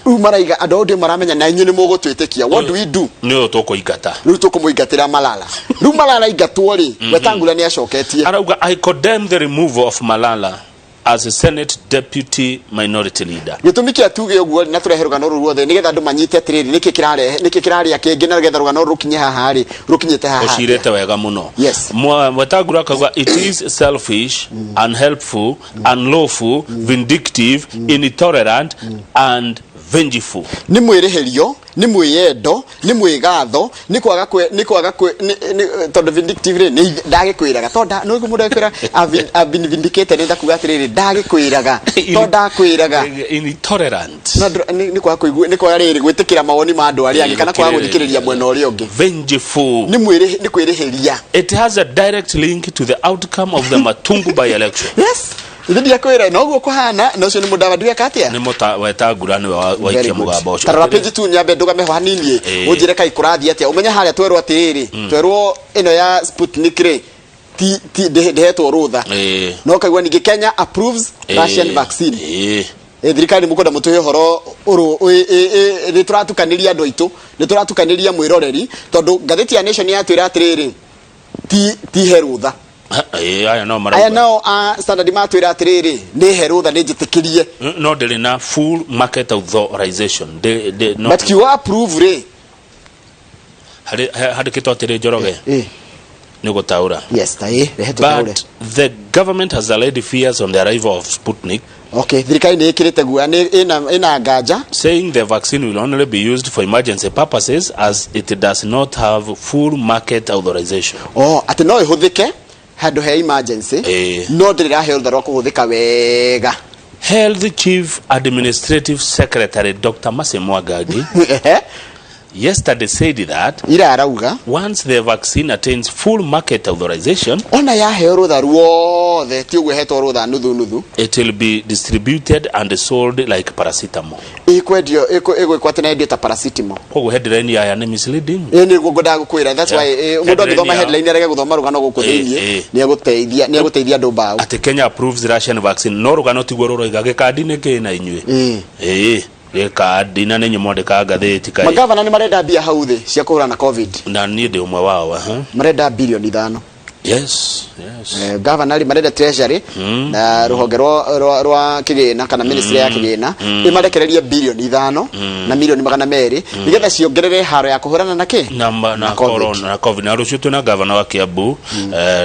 rĩu maraiga andũ a ODM maramenya na inyuĩ nĩ mũgũtwĩtĩkia. What do we do? Nĩ ũyũ tũkũingata. Rĩu tũkũmũingatĩra Malala. Rĩu Malala aingatwo rĩ, Wetangula nĩ acoketie. Arauga, "I condemn the removal of Malala as a Senate Deputy Minority Leader." Gĩtũmi kĩa tuge ũguo rĩ, na tũrehe rũgano rũrũ ruothe nĩgetha andũ manyite atĩrĩrĩ, nĩkĩ kĩrarehe, nĩkĩ kĩrarĩa kĩngĩ, na nĩgetha rũgano rũrũ rũkinye haha rĩ, rũkinyĩte haha. Ũcirĩte wega mũno. Yes. Wetangula akauga, "It is selfish, unhelpful, unlawful, vindictive, intolerant and vengeful." Nĩ mwĩrĩhĩrio, nĩ mwĩyendo, nĩ mwĩgatho, nĩ kwaga kwe tondũ vindictive rĩ, nĩ ndagĩkwĩraga to nda nĩ mũndũ agĩkwĩra, "I've been vindicated," nĩ kuga atĩrĩrĩ, ndagĩkwĩraga to ndakwĩraga. Intolerant. No nĩ kwaga kũigua, nĩ kwaga rĩrĩ gwĩtĩkĩra mawoni ma andũ arĩa angĩ, kana kwaga gũthikĩrĩria mwena ũrĩa ũngĩ. Vengeful. Nĩ kwĩrĩhĩria. It has a direct link to the outcome of the Matungu by-election. Yes, ithe ndiakwĩra noguo kũhana, na ũcio nĩ Mũdavadi weka atĩa? Nĩ Wetangula nĩwe waikia Very good. mũgambo ũcio. Tarora page 2, nyambe ndũgame ho hanini, ũnjĩre kai kũrathiĩ atĩa, ũmenye harĩa twerwo atĩrĩrĩ, twerwo ĩno ya Sputnik rĩ, ti ndĩhetwo rũtha, no kaigua ningĩ Kenya approves Russian vaccine. Thirikari mũkwenda mũtũhe ũhoro ũrũ nĩ tũratukanĩria andũ aitũ, nĩ tũratukanĩria mwĩroreri, tondũ ngathĩti ya Nation yatwĩra atĩrĩrĩ, ti he rũtha. Aya no aya marauga nao a Standard matwĩra atĩrĩrĩ, nĩ he rũtha, nĩ njĩtĩkĩrie. No ndĩrĩ na full market authorization. No, But kiugo approve rĩ, Handĩkĩtwo atĩrĩ, Njoroge, nĩ gũtaũra. Yes, ta ĩ rehe tũtaũre. But the government has already fears on the arrival of Sputnik, Okay, thirikari nĩ ĩkĩrĩte guoya, nĩ ĩna nganja, saying the vaccine will only be used for emergency purposes as it does not have full market authorization. Oh, atĩ no ĩhũthĩke handũ he emergency, no ndĩrĩ ĩraheo rũtha rwa kũhũthĩka wega. Health Chief Administrative Secretary Dr. Mercy Mwangangi yesterday said that ira arauga once the vaccine attains full market authorization, ona yaheo rũtha ruothe, ti ũguo ĩhetwo rũtha nuthu nuthu, it will be distributed and sold like paracetamol. Ĩkwendio, ĩgwĩkwo atĩ na yendio ta paracetamol. Koguo headline aya nĩ misleading. Ĩ nĩguo ngwendaga gũkwĩra, that's why mũndũ Headline angĩthoma headline arege gũthoma rũgano gũkũ thĩiniĩ, nĩ egũteithia andũ mbaũ. Atĩ Kenya approves Russian vaccine, no rũgano tiguo rũroiga. Gĩkandi nĩ kĩ na inyuĩ? Ĩĩ, gĩkandi na nĩ inyuĩ mwandĩkaga ngathĩti kaĩ. Magavana nĩ marenda mbia hau thĩ cia kũhũrana na COVID. Na niĩ ndĩ ũmwe wao, aha. Marenda 5 bilioni. Gavana rĩ, marenda treasury na rũhonge rwa kĩgĩna, kana ministry ya kĩgĩna, ĩmarekererie 5 bilioni na 200 milioni nĩgetha ciongerere haro ya kũhũrana na kĩ? Na COVID. Corona, na COVID. Na rũciũ twĩna gavana wa Kiambu,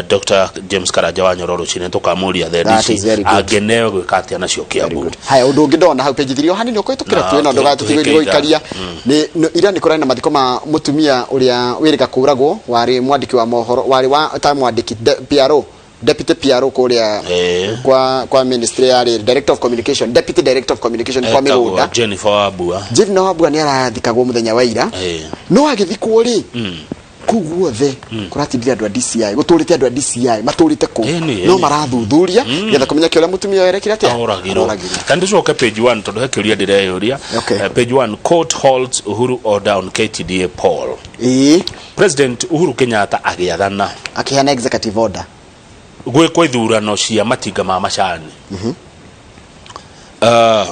Dr. James Karanja wa Nyoro, rũcinĩ tũkamũria thendi That is ici very good. angeneo gwĩka atĩa nacio Kiambu. Haya, ũndũ ũngĩ ndona hau page 3 o hanini ũkũhĩtũkĩra Na, twĩna ndũga tũhĩkĩte. tũtigũikaria nĩ ira nĩ kũrarĩ na mathiko ma mũtumia ũrĩa wĩrĩga kũragwo, warĩ mwandĩki wa mohoro, warĩ wa ta mwandĩki PRO, deputy PRO kũrĩa kwa ministry ya rĩrĩ, director of communication, deputy director of communication kwa Etagwo mĩgũnda. Jennifer Wambua. Jennifer Wambua nĩ arathikagwo mũthenya wa ira, no agĩthikwo rĩ, kũu guothe kũratindire andũ a DCI, gũtũrĩte andũ a DCI matũrĩte kũu, no marathuthuria nĩgetha kũmenya kĩũrĩa mũtumia ũyũ erekire atĩa. Oragirwo. Kandi tucoke page 1, tondũ he kĩũria ndĩreyũria. Page 1, court holds Uhuru order on KTDA poll. President Uhuru Kenyatta agĩathana, akĩheana executive order, gwĩkwo ithurano cia matinga ma macani.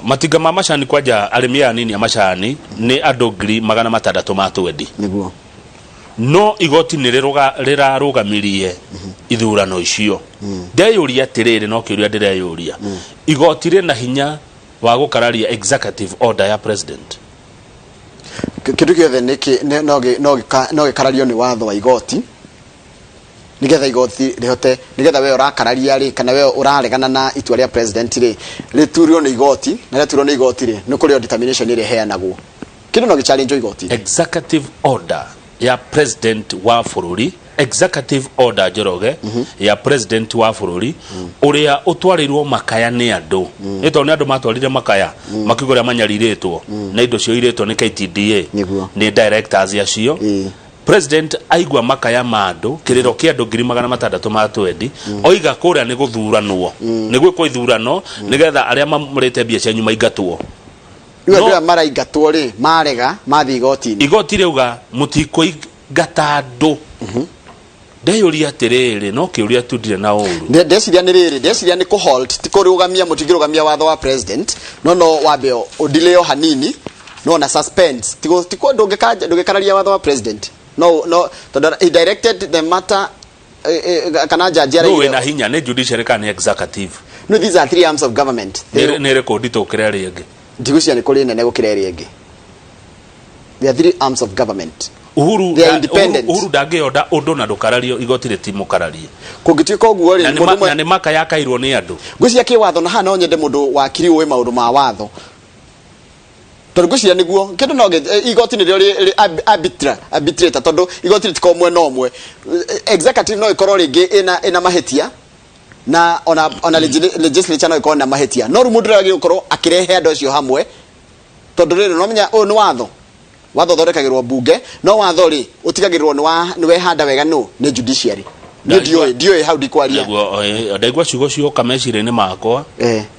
Matinga ma macani, kwanja arĩmi aya anini a macani nĩ andũ 620,000 ma twendi. No igoti nĩ rĩrarũgamirie ithurano icio. Ndeyũria atĩrĩrĩ, no kĩũria ndĩreyũria, igoti rĩna hinya wa gũkararia executive order ya president? Kĩndũ gĩothe no gĩkarario nĩ watho wa igoti, nigetha igoti rĩhote, nigetha we ũrakararia rĩ, kana we ũraregana na itua rĩa president rĩ, rĩturio nĩ igoti, na rĩaturio nĩ igoti rĩ, nĩ kũrĩ o determination ĩrĩa ĩheanagwo. Kĩndũ no gĩ challenge igoti. Executive order ya president wa bũrũri Executive order, Njoroge, ya president wa bũrũri ũrĩa ũtwarĩirwo makaya nĩ andũ, nĩ tondũ nĩ andũ matwarire makaya makiuga ũrĩa manyarirĩtwo na indo cioirĩtwo nĩ KTDA nĩ directors acio. President aigua makaya ma andũ, kĩrĩro kĩa andũ 600,000 ma twendi, oiga kũrĩa nĩ gũthuranwo, nĩ gwĩkwo ithurano nĩgetha arĩa mamũrĩte mbia cianyu maingatwo. Rĩu andũ aya maraingatwo rĩ, marega mathiĩ igoti-inĩ. Igoti rĩauga mũtikũingata andũ. Ndeyũria atĩrĩrĩ, no kĩũria tu, ndirĩ na ũru. Ndeciria nĩ rĩrĩ, ndeciria nĩ kũ-halt, ti kũrũgamia. Mũtingĩrũgamia watho wa president, no wambe ũdelay o hanini, no na suspend. Ti ndũngĩkararia watho wa president, no tondũ he directed the matter, kana jaji nũ araigire. Wĩna hinya nĩ judiciary kana nĩ executive? No, these are three arms of government. Nĩ ĩrĩkũ nditũ gũkĩra ĩrĩa ĩngĩ? Ndigwĩciria nĩ kũrĩ nene gũkĩra ĩrĩa ĩngĩ. There are three arms of government. Uhuru They are independent. Uhuru ndangĩonda ũndũ na ndũkarario, igoti rĩtimũkararie. Kũngĩtuĩka ũguo rĩ, Na nĩ mũndũ ũmwe na nĩ makaya akairwo nĩ andũ. Ngwĩciria kĩwatho, na haha no nyende mũndũ wakiri ũĩ maũndũ ma watho, tondũ ngwĩciria nĩguo kĩndũ no igoti nĩrĩo arbitrator, tondũ igoti rĩtikoragwo mwena ũmwe. Executive no ĩkorwo rĩngĩ ĩna mahĩtia, na ona legislature no ĩkorwo na mahĩtia, no rĩu mũndũ ũrĩa agĩrĩirwo gũkorwo akĩrehe andũ acio hamwe, tondũ rĩrĩ, no menya ũyũ nĩ watho. Watho ũthondekagĩrwo mbunge, no watho rĩ, ũtigagĩrĩrwo nĩ wehanda wega nũ nĩ judiciary. Niĩ ndiũĩ hau ndikwaria. Nĩguo, ndaigua ciugo cioka meciria-inĩ makwa,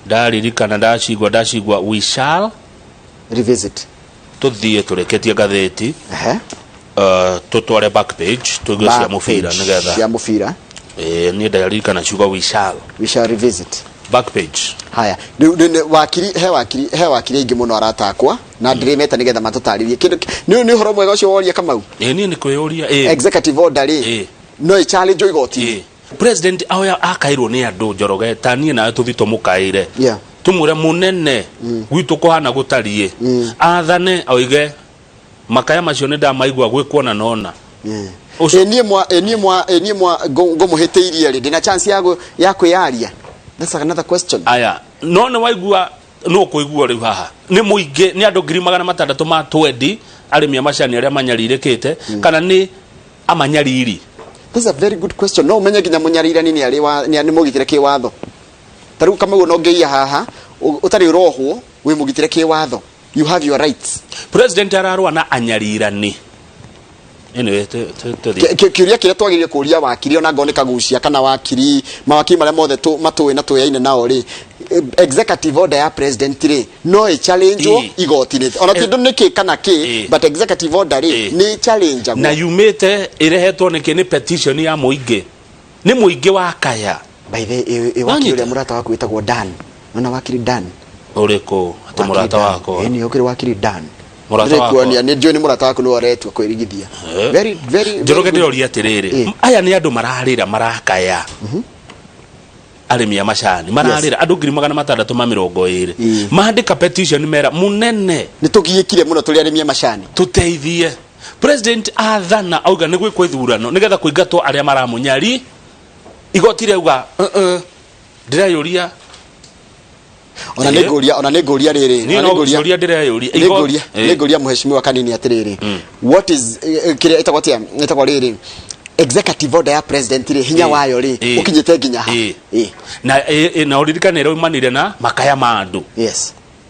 ndaririkana, ndacigua "we shall revisit". Tũthiĩ tũrĩkĩtie ngathĩti, tũtware back page, tũigue cia Back mũbira page nĩgetha cia mũbira. Niĩ ndaririkana ciugo "we shall". We shall revisit. Back page. Haya, rĩu wakiri, he wakiri aingĩ mũno aratakwa na ndĩrĩmeta nĩgetha matũtarĩrie kĩndũ. Nĩ ũhoro mwega ũcio woria, Kamau. Niĩ nĩ kwĩyũria ĩ. Executive order rĩ, no ĩ challenge igoti-inĩ? President oya akairwo nĩ andũ, Njoroge, ta niĩ nawe tũthi tũmũkaĩre, tũmwĩre mũnene gwitũ kũhana gũtariĩ, athane oige makaya macio nĩ ndamaigua gwĩkuona nona. Ĩ niĩ mwa ngũmũhĩtĩirie rĩ, ndĩna chance ya kwĩyaria? That's another question. Aya, no nĩ waigua, no kũigua rĩu haha nĩ mũingĩ, nĩ andũ 600,000 ma twendi, arĩmi a macani arĩa manyarirĩkĩte, kana nĩ amanyariri? That's a very good question. No umenye nginya mũnyarirani nĩ arĩ wa nĩ mũgitĩre kĩwatho. Ta rĩu Kamau, no ngĩiya haha ũtarĩ ũrohwo, wĩ mũgitĩre kĩwatho, you have your rights. President ararũa na anyarirani. Anyway, tũthiĩ. Kĩũria kĩrĩa twagĩrĩire kũria wakiri, ona ngorwo nĩ Kagucia kana wakiri, mawakiri marĩa mothe matũĩ na tũyaine nao rĩ, executive order ya president rĩ, no ĩ challenge igoti-inĩ? Ona ti ũndũ nĩ kĩ kana kĩ, but executive order rĩ, nĩ challenge. Na yumĩte ĩrehetwo nĩkĩ? Nĩ petition ya mũingĩ, nĩ mũingĩ wa kaya. By the way, wakiri ũrĩa mũrata waku wĩtagwo Dan, nona wakiri Dan? Ũrĩkũ atĩ mũrata wakwa? Ĩ nĩ ũkĩrĩ wakiri Dan. Mũrata wakwa. Ndĩrĩkuonia, nĩ njũĩ nĩ mũrata waku, nĩ ũretua kwĩrigithia. Very, very, very Njoroge, good. ndĩroria atĩrĩrĩ, aya nĩ andũ mararĩra, marakaya, arĩmi a macani mararĩra, andũ 620,000 mandĩka petition mera mũnene nĩ tũgiĩkire mũno tũrĩ arĩmi a macani. Tũteithie. President athana auga nĩ gwĩkwo ithurano nĩgetha kũingatwo arĩa maramũnyari, igoti rĩauga "Uh-uh." Ndĩreyũria. Ona nĩ ngũria, ona nĩ ngũria rĩrĩ, Niĩ ona no nĩ ngũria cũria ndĩreyũria. Nĩ ngũria, nĩ ngũria mheshimiwa Kanini atĩrĩrĩ, what is kĩrĩa ĩtagwo atĩa, ĩtagwo rĩrĩ, executive order ya president rĩ, hinya wayo rĩ, ũkinyĩte nginya ha? Na na ũririkane ĩraumanire na makaya ma andũ.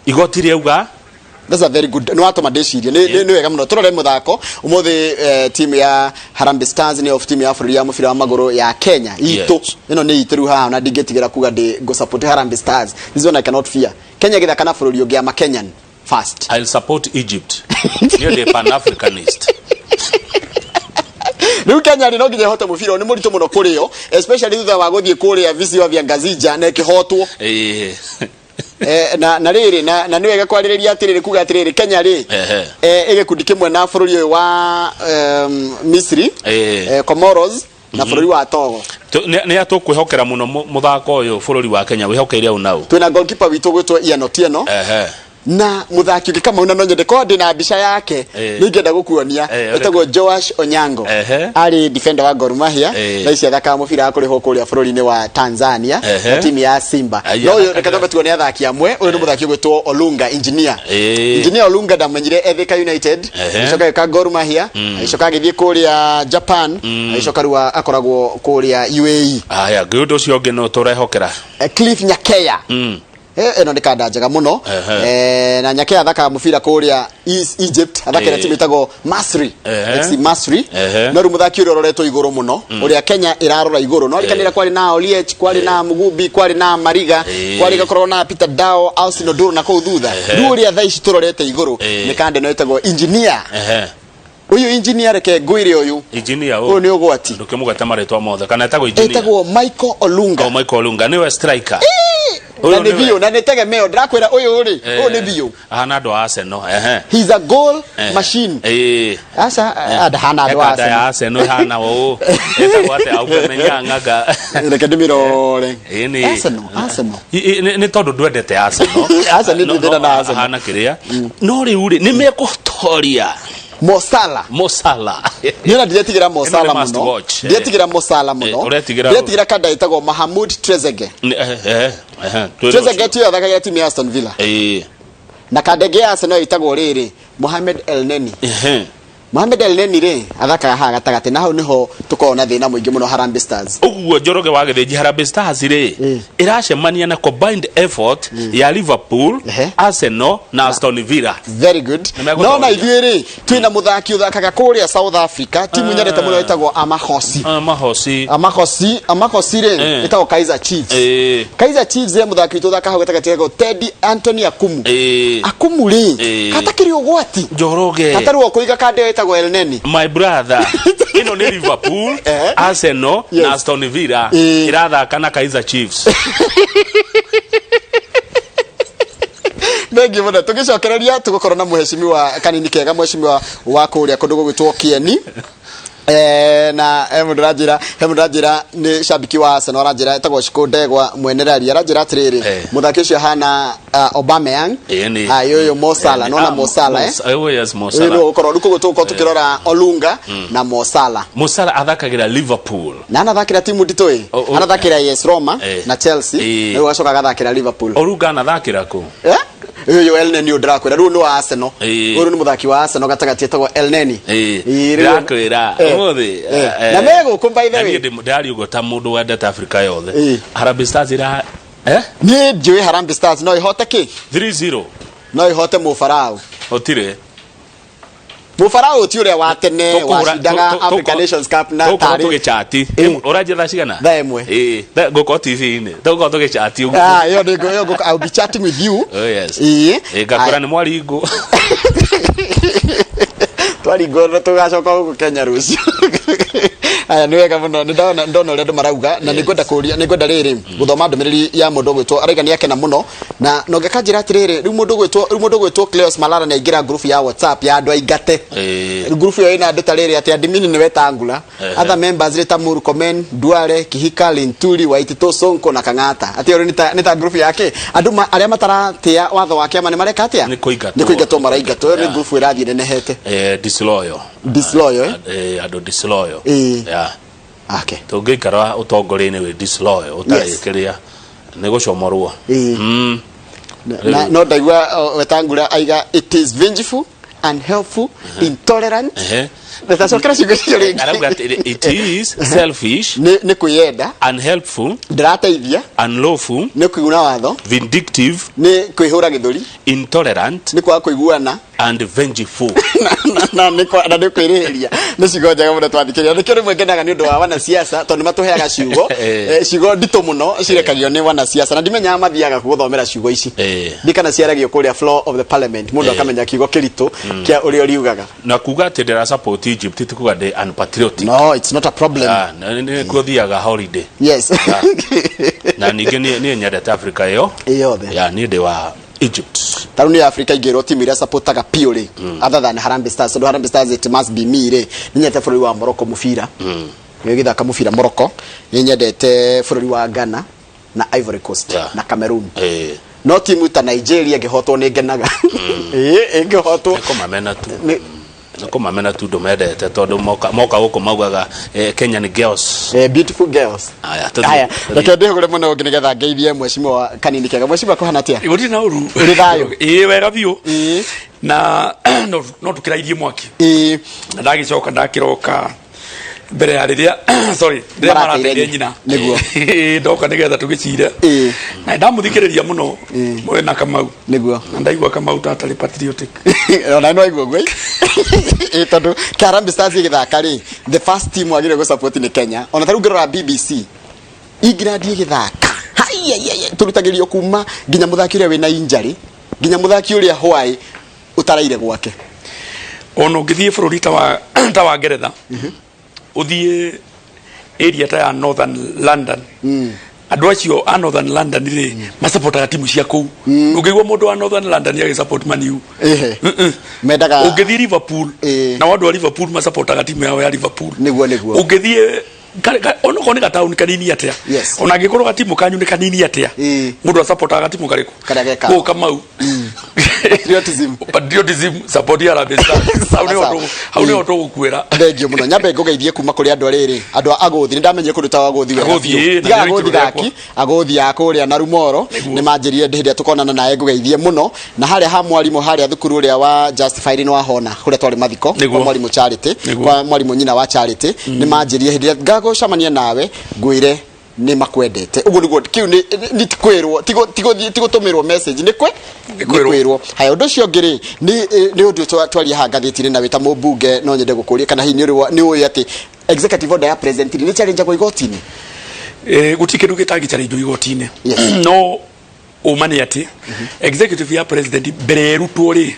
Igoti rĩauga. That's a very good. Nĩ watũma ndĩcirie. Nĩ wega mũno. Tũrore mũthako ũmũthĩ, timu ya Harambee Stars nĩ of timu ya bũrũri ya mũbira wa magũrũ ya Kenya itũ. Ĩno nĩ itũ rĩu haha, na ndingĩtigĩra kuga ndĩ ngũ support Harambee Stars. This one I cannot fear. Kenya gĩthaka na bũrũri ũngĩ, ama Kenyan first. I'll support Egypt. Niĩ ndĩ pan Africanist. Rĩu Kenya rĩ, no nginya ĩhote mũbira ũyũ, nĩ mũritũ mũno kũrĩo, especially thutha wa gũthiĩ kũrĩa visiwa vya Ngazija na ĩkĩhotwo. Na rĩrĩ, na nĩ wega kwarĩrĩria atĩrĩrĩ, kuga atĩrĩrĩ, Kenya rĩ, ĩ gĩkundi kĩmwe na bũrũri ũyũ wa Misri, Comoros na bũrũri wa Togo. Nĩ atũkwĩhokera mũno mũthako ũyũ bũrũri wa Kenya wĩhokeire ũ nau? Twĩna goalkeeper witũ gwĩtwo Ian Otieno. Na muthaki ũngĩ Kamau, na no nyende korwo ndĩ mbica yake, nĩ ingĩenda gũkuonia. Ĩtagwo Joash Onyango. Arĩ defender wa Gor Mahia. Thaa ici athakaga mũbira wa kũrĩhwo kũrĩa bũrũri-inĩ wa Tanzania na timu ya Simba. Aya, No ũyũ, athakaga. reke twambe tuone athaki amwe. Ũyũ nĩ mũthaki ũgwĩtwo Olunga Engineer. Engineer Olunga ndamenyire e Thika United, agĩcoka agĩũka Gor Mahia, agĩcoka agĩthiĩ kũrĩa Japan, agĩcoka rĩu akoragwo kũrĩa UAE. Aya, ngĩ ũndũ ũcio ũngĩ no tũrehokera. Cliff Nyakeya. Ĩno nĩ kanda njega mũno. Na Nyakeya athakaga mũbira kũrĩa Egypt, athakĩra timu ĩtagwo Masri, FC Masri. No rĩu mũthaki ũrĩa ũroretwo igũrũ mũno, ũrĩa Kenya ĩrarora igũrũ, no rikanĩra kwarĩ na Oliech, kwarĩ na Mugubi, kwarĩ na Mariga, kwarĩ gakoragwo na Peter Dao, Austin Oduro na kũu thutha. Rĩu ũrĩa thaa ici tũrorete igũrũ nĩ kanda ĩno ĩtagwo Engineer. Ũyũ Engineer, reke ngwĩre, ũyũ Engineer. Ũyũ nĩ ũgwati. Ndũkĩmũgweta marĩtwa mothe, kana etagwo Engineer? Ĩtagwo Michael Olunga. Oh, Michael Olunga nĩwe striker. Na Ũyũ nĩ nĩwe. biũ, na nĩ tegemeo, ndĩrakwĩra ũyũ rĩ, ũyũ nĩ biũ. Ahana andũ a Arsenal. Ehe. He's a goal machine. Aca, ndahana andũ a Ekanda ya Arsenal. Arsenal ihana ũũ, ĩtagwo atĩa? Aubameyang anga? Reke ndĩmĩrore. Ĩĩ, nĩ Arsenal, Arsenal. Nĩ tondũ ndwendete Arsenal. Aca, nĩ No- ndĩ thĩna no, na Arsenal. ahana kĩrĩa, no rĩu rĩ, nĩ mekũtoria Mo Salah. Mo Salah. Niĩ ona ndiretigĩra Mo Ĩno nĩ Salah must mũno. watch. Ndiretigĩra Mo Salah mũno. Ũretigĩra- Ndiretigĩra kanda ĩtagwo Mahamud Trezeguet. Twĩre Trezeguet tiyo athakagĩra timu ya Aston Villa. Na kanda ĩngĩ ya Arsenal ĩtagwo rĩrĩ, Mohamed Elneny. Mohamed Elneny rĩ, athakaga haha gatagatĩ, na hau nĩho tũkoragwo na thĩna mũingĩ mũno Harambee Stars. Ũguo Njoroge wa Gĩthĩnji, Harambee Stars rĩ, ĩracemania na combined effort ya Liverpool, Arsenal na Aston Villa. Very good. Nĩmegũtoria. No na ithuĩ rĩ, twĩna mũthaki ũthakaga kũrĩa South Africa, timu nyendete mũno ĩtagwo Amahosi. Amahosi. Amahosi, Amahosi rĩ, ĩtagwo Kaizer Chiefs. Kaizer Chiefs ye mũthaki witũ ũthakaga hau gatagatĩ etagwo Teddy Anthony Akumu. Akumu rĩ, katakĩrĩ ũgwati. Njoroge. Katarĩ wa kũiga kanda ĩyo ĩtagwo Elneny. My brother, ĩno nĩ Liverpool, Arsenal na Aston Villa ĩrathaka na Kaizer Chiefs. Thengiũ mũno. Tũgĩcokereria tũgũkorwo na mũhecimiwa kanini kega, mũhecimiwa wa kũrĩa kũndũ gũgwĩtwo Kieni. Na he mũndũ aranjĩra, he mũndũ aranjĩra nĩ shabiki wa Arsenal, aranjĩra etagwo Shiko Ndegwa Mwenerari, aranjĩra atĩrĩrĩ, mũthaki ũcio ahana Aubameyang. Ĩĩ, nĩ. Ah, ũyũ Mo Salah, nona Mo Salah, eh? Oh, yes, Mo Ũyũ Salah. nĩwe ũgũkorwo rĩu, koguo tũgũkorwo tũkĩrora Olunga na Mo Salah. Mo Salah athakagĩra Liverpool. Na anathakĩra timu nditũ ĩ. Anathakĩra AS Roma na Chelsea, rĩu agacoka agathakĩra Liverpool. Olunga anathakĩra kũ? Eh? Ũyũ Elneny ũyũ ndĩrakwĩra rĩu nĩ wa Arsenal. Ũyũ nĩ mũthaki wa Arsenal gatagatĩ etagwo Elneny. Ĩĩ, Ndĩrakwĩra ũmũthĩ Na me gũkũ, by the na way. niĩ ndĩraria ũguo ta mũndũ wendete Afrika yothe. Harambee Stars ĩra Niĩ njũĩ Harambee Stars no ihote kĩ? 3-0. No ihote Mũfarao. Gũtirĩ. Mũfarao ti ũrĩa wa tene wacindaga Africa Nations Cup na Tũgũkorwo tarĩ tũgĩchati. Ũranjia thaa cigana? Thaa 1. Ĩĩ, ngũkorwo TV-inĩ, tũgũkorwo tũgĩchati ũguo. Ah, ĩyo nĩ ĩyo I'll be chatting with you. Oh, yes. Ĩĩ. Ĩĩ, ngakwĩra nĩ mwaringũ. Twaringwo na tũgacoka gũkũ Kenya rũciũ. Aya, nĩ wega mũno, nĩ ndona ndona ũrĩa andũ marauga, na nĩ ngwenda kũria, nĩ ngwenda rĩrĩ gũthoma ndũmĩrĩri ya mũndũ ũgwĩtwo, arauga nĩ akena mũno, na nonge kanjĩra atĩrĩrĩ, rĩu mũndũ ũgwĩtwo Cleos Malala nĩ aingĩra ngurubu ya WhatsApp ya andũ aingate. Ngurubu ĩyo ĩna andũ ta rĩrĩ, atĩ admin nĩ Wetangula, other members rĩ ta Murkomen, Duale, Kihika, Linturi, Waititu, Sonko na Kang'ata. Atĩ ĩyo nĩ ta ngurubu yake andũ arĩa mataratĩa watho wa kĩama nĩ mareka atĩa? Nĩ kũingatwo. Nĩ kũingatwo maraingatwo. Ĩyo nĩ ngurubu ĩrathiĩ nenehete. Disloyal. Disloyal, eh? Andũ disloyal. Yeah. Tũngĩikara ũtongoria-inĩ wĩ disloyal ũtarĩ kĩrĩa, nĩ gũcomorwo. Na no ndaigua Wetangula aiga it is vengeful, unhelpful, intolerant. Ndacokera ciugo icio rĩngĩ. Arauga atĩ it is selfish, nĩ kwĩyenda, unhelpful, ndĩrateithia, unlawful, nĩ kũiguna watho, vindictive, nĩ kwĩhũra gĩthũri, intolerant nĩ kwaga kũiguana, and vengeful. Na nĩ kwĩrĩhĩria. Nĩ ciugo njega mũno twathikĩrĩria. Nĩkĩo rĩmwe ngenaga nĩ ũndũ wa wanasiasa, tondũ nĩ matũheaga ciugo, ciugo nditũ mũno cirekagio nĩ wanasiasa, na ndimenyaga mathiaga gũthomera ciugo ici ndikana ciaragio kũrĩa floor of the parliament, mũndũ akamenya kiugo kĩritũ kĩa ũrĩa ũriugaga. Na kuga atĩ ndĩra support Egypt ti kuga ndĩ unpatriotic. No, it's not a problem. Ah, nĩ kuo thiaga holiday. Na ningĩ niĩ nyendete Africa ĩyo Yothe. Ya, niĩ ndĩ wa Egypt. Tarĩu nĩ Africa ingĩrwo timu iria supportaga biũ rĩ, other than Harambee Stars, tondũ Harambee Stars it must be me rĩ, nĩ nyendete bũrũri wa Morocco mũbira, nĩ gĩthaka mũbira Morocco, nĩ nyendete bũrũri wa Ghana na Ivory Coast na Cameroon. No timu ta Nigeria ĩngĩhotwo nĩ ngenaga. Ĩĩ, ĩngĩhotwo. Kũmamena tu. Nĩ kũmamena tu ndũmendete tondũ moka moka gũkũ maugaga Kenyan girls. Beautiful girls. Aya, tũthiĩ- Haya, tũthiĩ. reke ndĩhũgũre mũno ũngĩ nĩgetha ngeithie mheshimiwa Kanini Kega. Mheshimiwa, kũhana atĩa? Gũtirĩ na ũru. Ũrĩ thayũ? Ĩĩ, wega biũ. Na no tũkĩrairie mwaki. Ĩĩ. Na ndagĩcoka ndakĩroka mbere ya rĩrĩa, sorry, rĩrĩa marateire nyina. Nĩguo. Ĩĩ, ndoka nĩgetha tũgĩcire. Na ndamũthikĩrĩria mũno mwena Kamau. Nĩguo. Na ndaigua Kamau ta atarĩ patriotic. Ona no aigua ũguo. Ĩĩ, tondũ Harambee Stars ĩgĩthaka rĩ, the first team wagĩrĩire gũ support nĩ Kenya. Ona ta rĩu ngĩrora BBC, England ĩgĩthaka, haiya, tũrutagĩrio kuma nginya mũthaki ũrĩa wĩna injury, nginya mũthaki ũrĩa hwaĩ ũtaraire gwake. Ona ũngĩthiĩ bũrũri ta wa Ngeretha, ũthiĩ area ta ya Northern London, andũ acio a Northern London rĩ, masapotaga timu cia kũu. Ũngĩigua mũndũ wa Northern London agĩsupport Man U. Ehe. Mendaga. Ũngĩthiĩ Liverpool, nao andũ a Liverpool masapotaga timu yao ya Liverpool. Nĩguo, nĩguo. Ũngĩthiĩ onokorwo nĩ gataũni kanini atĩa, ona angĩkorwo gatimu kanyu nĩ kanini atĩa, mũndũ asapotaga gatimu karĩkũ? Karĩa gekaga. Gũkũ Kamau, patriotism, patriotism, support ya Harambee Stars. Hau nĩho hau nĩho tũgũkuĩra. Thengio mũno. Nyambe ngũgeithie kuma kũrĩ andũ arĩrĩ, andũ a agũthi. Nĩ ndamenyire kũndũ ta agũthi wega Agũthi, biũ. ĩĩ, na Tiga nĩrĩo agũthi itũũra gaki rĩakwa. Agũthi a kũrĩa na Rumoro nĩ manjĩrire hĩndĩ ĩrĩa tũkonana nawe ngũgeithie mũno. Na harĩa ha mwarimũ harĩa thukuru ũrĩa wa Justified nĩ wahona kũrĩa twarĩ mathiko kwa mwarimũ Charity, kwa mwarimũ nyina wa Charity, nĩ manjĩrire hĩndĩ ĩrĩa ngagũcemania nawe ngwĩre nĩ makwendete. Ũguo nĩguo kĩu nĩ nĩ ti kwĩrwo, ti gũtũmĩrwo message, nĩ kwĩ nĩ kwĩrwo. Haya, ũndũ ũcio ũngĩ rĩ, nĩ ũndũ twaria haha ngathĩti-inĩ na wĩ ta mũmbunge, no nyende gũkũria kana hihi nĩ ũĩ atĩ executive order ya president rĩ, nĩ challenge-agwo igoti-inĩ? Gũtirĩ kĩndũ gĩtangĩ challenge igoti-inĩ, no ũma nĩ atĩ executive ya president mbere ĩrutwo rĩ,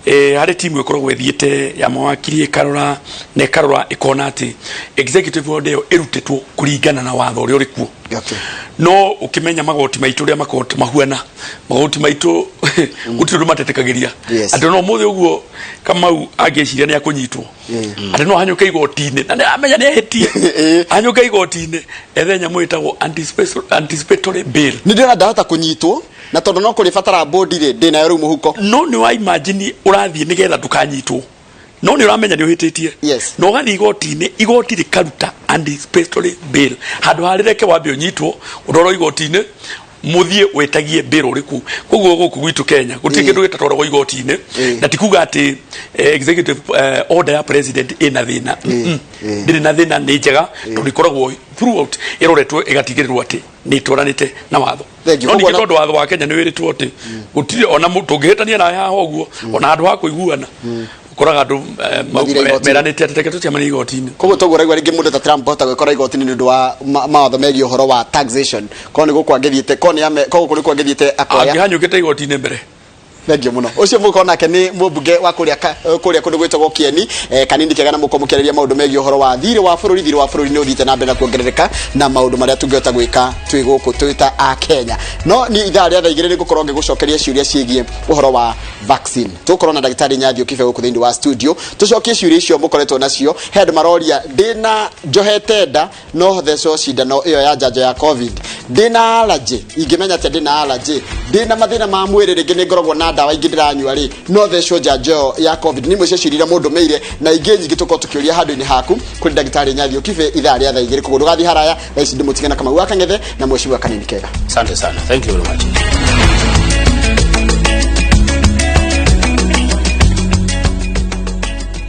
harĩ timu ĩkoragwo ĩthiĩte ya mawakiri ĩkarora na ĩkarora ĩkona atĩ executive order ĩyo ĩrutĩtwo kũringana na watho ũrĩa ũrĩ kuo. No ũkĩmenya magoti maitũ ũrĩa magoti mahuana, magoti maitũ gũtirĩ ũndũ matetekagĩria. Atĩ no mũthĩ ũguo Kamau angĩciria nĩ akũnyitwo, atĩ no hanyũke igoti-inĩ na nĩ amenya nĩ ahĩtie, hanyũke igoti-inĩ ethe nyamũ ĩtagwo anticipatory bail. Nĩ ndĩrona ndahota kũnyitwo, na tondũ no kũrĩ batara bond rĩ, ndĩ nayo rĩu mũhuko. No nĩ wa imagine ũrathiĩ nĩgetha ndũkanyitwo, no nĩ ũramenya nĩ ũhĩtĩtie, na ũgathiĩ igoti-inĩ, igoti rĩkaruta anticipatory bail handũ ha rĩreke wambe ũnyitwo ũtwarwo igoti-inĩ, mũthiĩ wĩtagie bail ũrĩ kũu. Koguo gũkũ gwitũ Kenya gũtirĩ kĩndũ gĩtatwaragwo igoti-inĩ, na ti kuga atĩ executive order ya president ĩna thĩna. Ndĩrĩ na thĩna, nĩ njega, tondũ ĩkoragwo throughout ĩroretwo ĩgatigĩrĩrwo atĩ nĩ ĩtwaranĩte na watho. Thank you. No ningĩ Koguo tondũ watho wa Kenya nĩ wĩrĩtwo atĩ gũtirĩ ona tũngĩhĩtania nawe haha ũguo, ona handũ ha kũiguana, ũkoraga andũ Mathire igoti-inĩ. meranĩte atĩ reke tũcemanie igoti-inĩ. Koguo toguo ũraigua rĩngĩ mũndũ ta Trump hota gwĩkora igoti-inĩ nĩ ũndũ wa mawatho megiĩ ũhoro wa taxation, korwo nĩ gũkũ angĩthiĩte, korwo nĩ korwo gũkũ nĩkuo angĩthiĩte akoya. Angĩhanyũkĩte igoti-inĩ mbere. Thengio mũno. Ũcio mũkorwo nake nĩ mũmbunge wa kũrĩa kũndũ gwĩtagwo Kieni, Kanini Kega, na mũkorwo mũkĩarĩria maũndũ megiĩ ũhoro wa thirĩ wa bũrũri. Thirĩ wa bũrũri nĩ ũthiĩte na mbere na kuongerereka, na maũndũ marĩa tũngĩhota gwĩka twĩ gũkũ twĩ ta a Kenya. No niĩ ithaa rĩa thaa 2 nĩ ngũkorwo ngĩgũcokeria ciũria ciĩgiĩ ũhoro wa vaccine. Tũgũkorwo na ndagĩtarĩ Nyathio Kibe gũkũ thĩinĩ wa studio tũcokie ciũria icio mũkoretwo nacio. He andũ maroria, ndĩna njohete nda, no thecwo cindano ĩyo ya njanjo ya COVID? Ndĩna allergy, ingĩmenya atĩa ndĩna allergy? Ndĩna mathĩna ma mwĩrĩ, rĩngĩ nĩ ngoragwo na ndawa ingĩ ndĩranyua rĩ, no thecwo njanjo ĩyo ya COVID? Nĩ imwe cia ciũria iria mũndũ meire, na ingĩ nyingĩ tũkorwo tũkĩũria handũ-inĩ haku kũrĩ ndagĩtarĩ Nyathio Kibe ithaa rĩa thaa 2. Koguo ndũgathiĩ haraya. Thaa ici ndĩmũtige na Kamau wa Kang'ethe na mheshimiwa Kanini Kega. Asante sana, thank you very much.